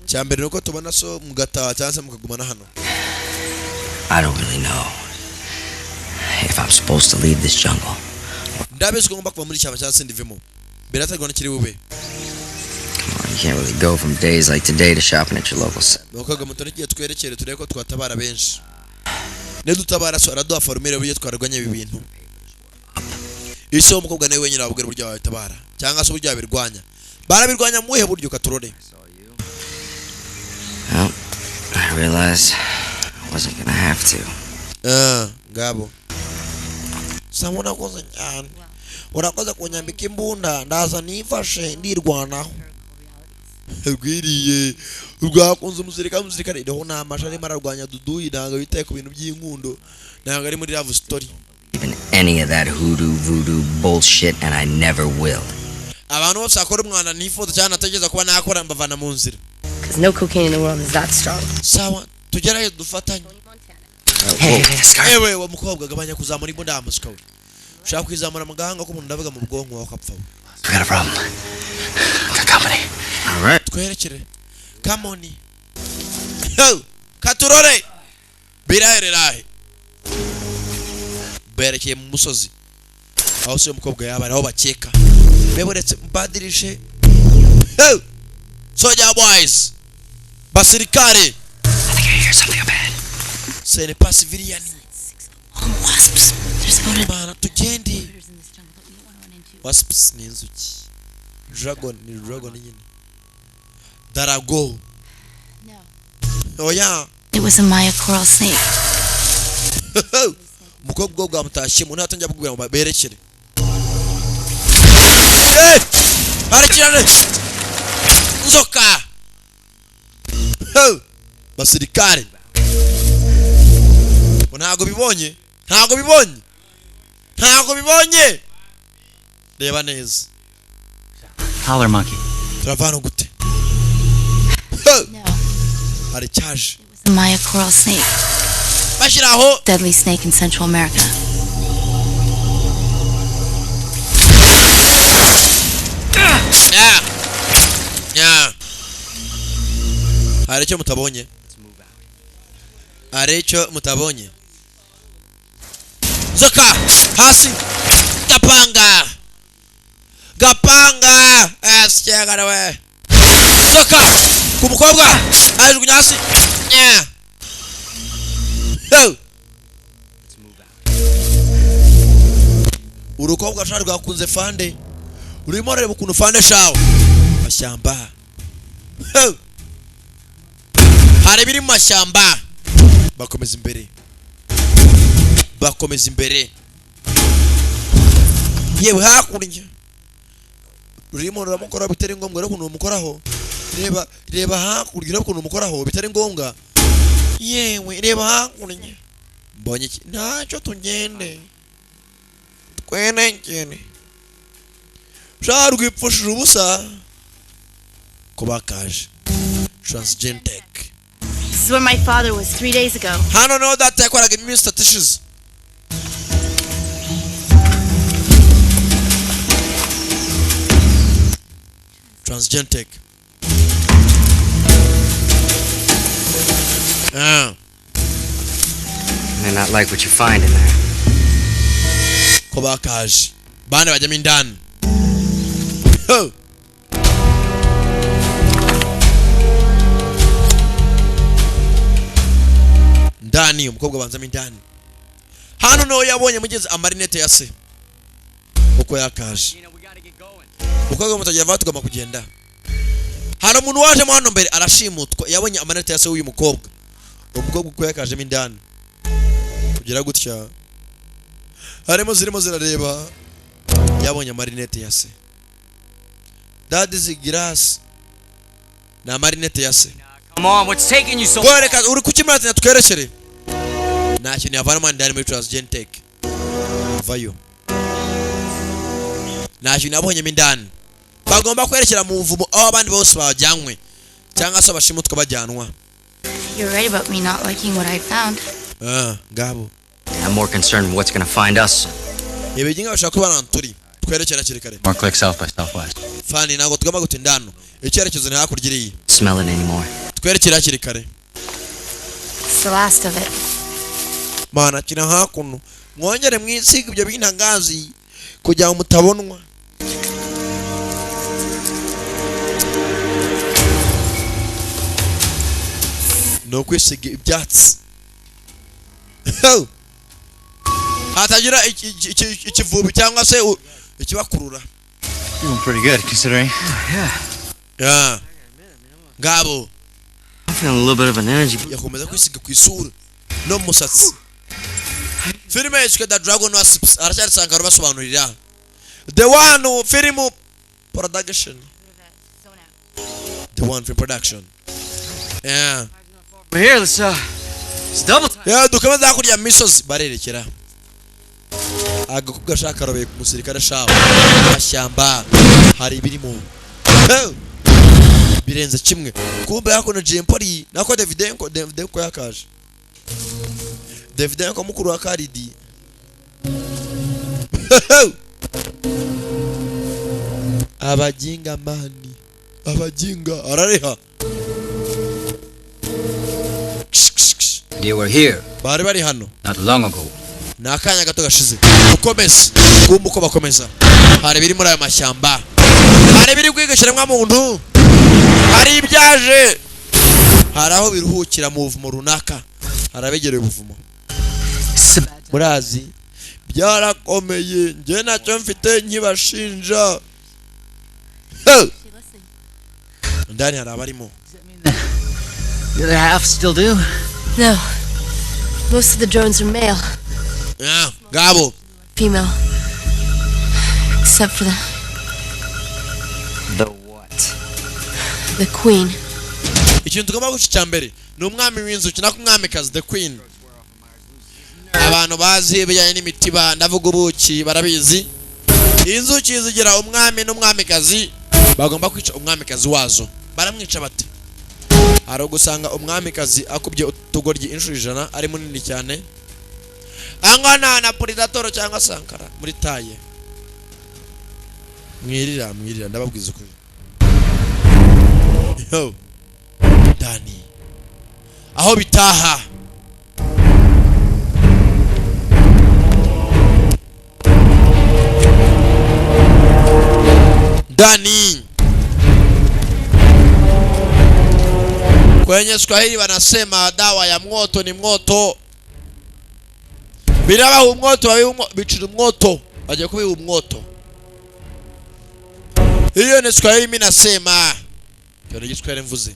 Cya mbere ni uko tubona so mugataha cyangwa se mukagumana hano. I don't really know if I'm supposed to leave this jungle. Ndabizi ko ngomba kuva muri cyaba cyangwa se ndivemo, biraterwa n'ikiri bube. You can't really go from days like today to shopping at your local Nuko muto n'igihe twerekere turebe ko twatabara benshi. Nidutabara so araduha formule uburyo twarwanya ibi bintu. Ese uwo mukobwa nawe wenyine wabwira uburyo wabitabara cyangwa se uburyo wabirwanya, barabirwanya mu buhe buryo? Katurore. Well, I realized I wasn't gonna have to. Ah, ngabo sama, urakoze cyane, urakoze kunyambika imbunda, ndaza nifashe ndirwanaho. Rwiriye rwakunze umusirikare, umusirikare iriho nta masha, arimo ararwanya duduyi, ntabwo yitaye ku bintu by'inkundo, ntabwo ari muri love story. Even any of that hoodoo voodoo bullshit, and I never will. Abantu bose bakora umwanda nifuza cyangwa natekereza kuba nakora, mbavana mu nzira. Because no cocaine in the world is that strong. Sawa, tugerageze dufatanye. Hey, hey, Scar. Ewe wa mukobwa, gabanya kuzamura imbunda ya musika we, ushaka kwizamura mu gahanga k'umuntu, ndavuga mu bwonko wawe, ukapfa we. We got a problem. Got company. All right. Twerekere kamoni. Yo, katurore birahererahe. Berekeye mu musozi aho se umukobwa yaba ari, aho bakeka beboretse mbadirishe. Yo, soldier boys, basirikare. I think I hear something up ahead. Ce n'est pas civilian. Wasps. There's voted. Mana, tugende. Wasps ni inzuki, dragon ni dragon nyine, darago. Oya. It was a Maya coral snake. Umukobwa bwamutashye mu ntatangira kubwira ngo berekere. Eh! Barekirane inzoka. Ho! Basirikare ngo ntabwo bibonye, ntabwo bibonye, ntabwo bibonye, reba neza. Holler monkey. Turavana gute? Ho! Hari cyaje. The Maya coral snake. Bashyiraho. Deadly snake in Central America. Yeah. Yeah. Hari icyo mutabonye, hari icyo mutabonye. Nzoka hasi, gapanga gapanga asyagara we, nzoka ku mukobwa ajugunya hasi. Yeah. Yo. Urukobwa shaka rwakunze fande, urimo areba ukuntu fande shawe. Mashyamba. Ho! Hari ibiri mu mashyamba. Bakomeza imbere. Bakomeza imbere. Yewe hakurya. Urimo uramukora bitari ngombwa rero ukuntu umukoraho. Reba reba hakurya urabona ukuntu umukoraho bitari ngombwa. Yewe reba hakurya. Mbonye iki? Ntacyo tugende. Twenengene. Sha rwipfushije ubusa. Ko bakaje. Transgentech. This is where my father was 3 days ago. Hano niho data yakoraga iminsi itatu ishize. Transgentech. Ah. May not like what you find in there. Ko bakaje. Bane bajyamo indani. Ho! Ndani umukobwa banzamo indani. Hano niho yabonye mugeze amarinete ya se. Uko yakaje. Umukobwa mutagira vuba tugomba kugenda. Hari umuntu wajemo hano mbere arashimutwa yabonye amarinete ya se w'uyu mukobwa. Umukobwa uko yakajemo indani. Kugira gutya. Harimo zirimo zirareba. Yabonye amarinete ya se. That is grass. Na amarinete ya se. Come on, what's taking you so long? Reka uri kukimuratanya twerekere. Nta kintu yavanamo ndani muri Transgentech. Vayo. Nta kintu yabonyemo indani. Bagomba kwerekera mu buvumo aho abandi bose bajyanywe cyangwa se abashimutwa bajyanwa. You're right about me not liking what I found. Ah, ngabo. I'm more concerned with what's gonna find us. Ibiginga bashaka kubana turi. Twerekera hakiri kare. More click south by southwest. Fani ntabwo tugomba gutinda hano. Icyerekezo ni hakurya iriya. Smell it anymore. Twerekera hakiri kare. It's the last of it. Mana kina hakuno. Mwongere mwisiga ibyo bintangazi kugira ngo mutabonwa. No kwisiga ibyatsi. Hatagira ikivubi cyangwa se ikibakurura. Doing pretty good considering. Yeah. Yeah. Ngabo. I'm feeling a little bit of an energy. Yakomeza kwisiga ku isura no mu musatsi. Filime yitwa The Dragon Wasps aracyari Sankara basobanurira. The One Film Production. The One Film Production. Yeah. We're here, let's double time. Yeah, dukomeza hakurya misozi barerekera. Agakobwa ashaka karobeye ku musirikare shabo. Amashyamba hari ibirimo. Birenze kimwe. Kumbe hakuno Jempoli nako Davidenko yakaje. Davidenko mukuru wa Karidi. Abajinga mani. Abajinga arareha. They were here. Bari bari hano. Not long ago. Ni akanya gato gashize. Ukomeze. Kumbe uko bakomeza. Hari biri muri ayo mashyamba. Hari biri kwigishiramwa muntu. Hari ibyaje. Hari aho biruhukira mu buvumo runaka. Hari abegereye ubuvumo. Murazi byarakomeye njye nacyo mfite nkibashinja. Ndani hari abarimo. The other half still do? No. Most of the drones are male. Yeah, ngabo. Female. Except for the what? The queen. Ikintu tugomba guca icya mbere ni umwami w'inzuki nako umwamikazi the queen. Abantu bazi ibijyanye n'imitiba ndavuga ubuki barabizi. Inzuki zigira umwami n'umwamikazi, bagomba kwica umwamikazi wazo. Baramwica bate? Hari gusanga umwamikazi akubye utugoryi inshuro 100 ari munini cyane. Angana na Predator cyangwa Sankara muri taye. Mwirira mwirira ndababwiza ukuri. Yo. Dani. Aho bitaha. Dani. Kwenye Swahili wanasema dawa ya moto ni moto. Biraba umwoto bicira umwoto bagiye kubiha umwoto. Hiyo ni Swahili mimi nasema. Icyo ni Igiswahili mvuze.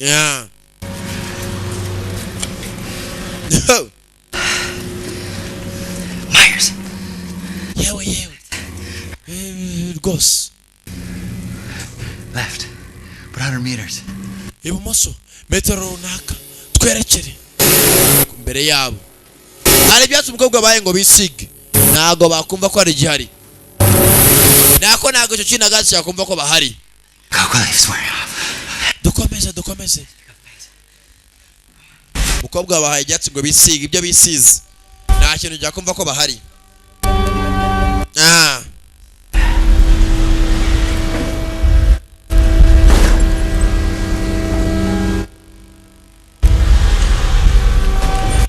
Yeah. Myers. Yewe yewe. Rwose. Left. But 100 meters. Ibumoso metero runaka twerekere imbere yabo hari ibyatsi umukobwa baye ngo bisige, ntago bakumva ko hari igihari, nako ntago icyo kinagazi cyakumva ko bahari. Dukomeze dukomeze. Umukobwa bahaye ibyatsi ngo bisige, ibyo bisize nta kintu cyakumva ko bahari. Ah.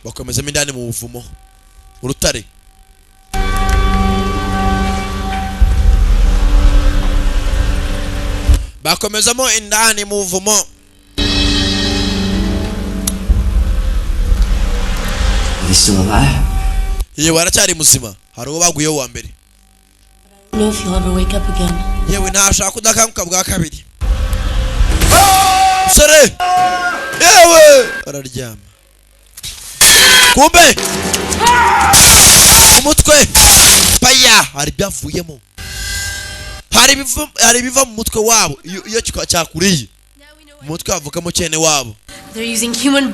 Bakomezamo indani mu buvumo urutare. Bakomezamo indani mu buvumo. Is he still alive? Yewe aracyari muzima, hari uwo baguyeho wa mbere. I don't know if you'll ever wake up again. Yewe ntashaka kudakanguka bwa kabiri. Sore! Yewe araryama. Kumbe umutwe paya hari byavuyemo, hari ibiva mu mutwe wabo iyo cyakuriye umutwe wavukamo cyene wabo. They're using human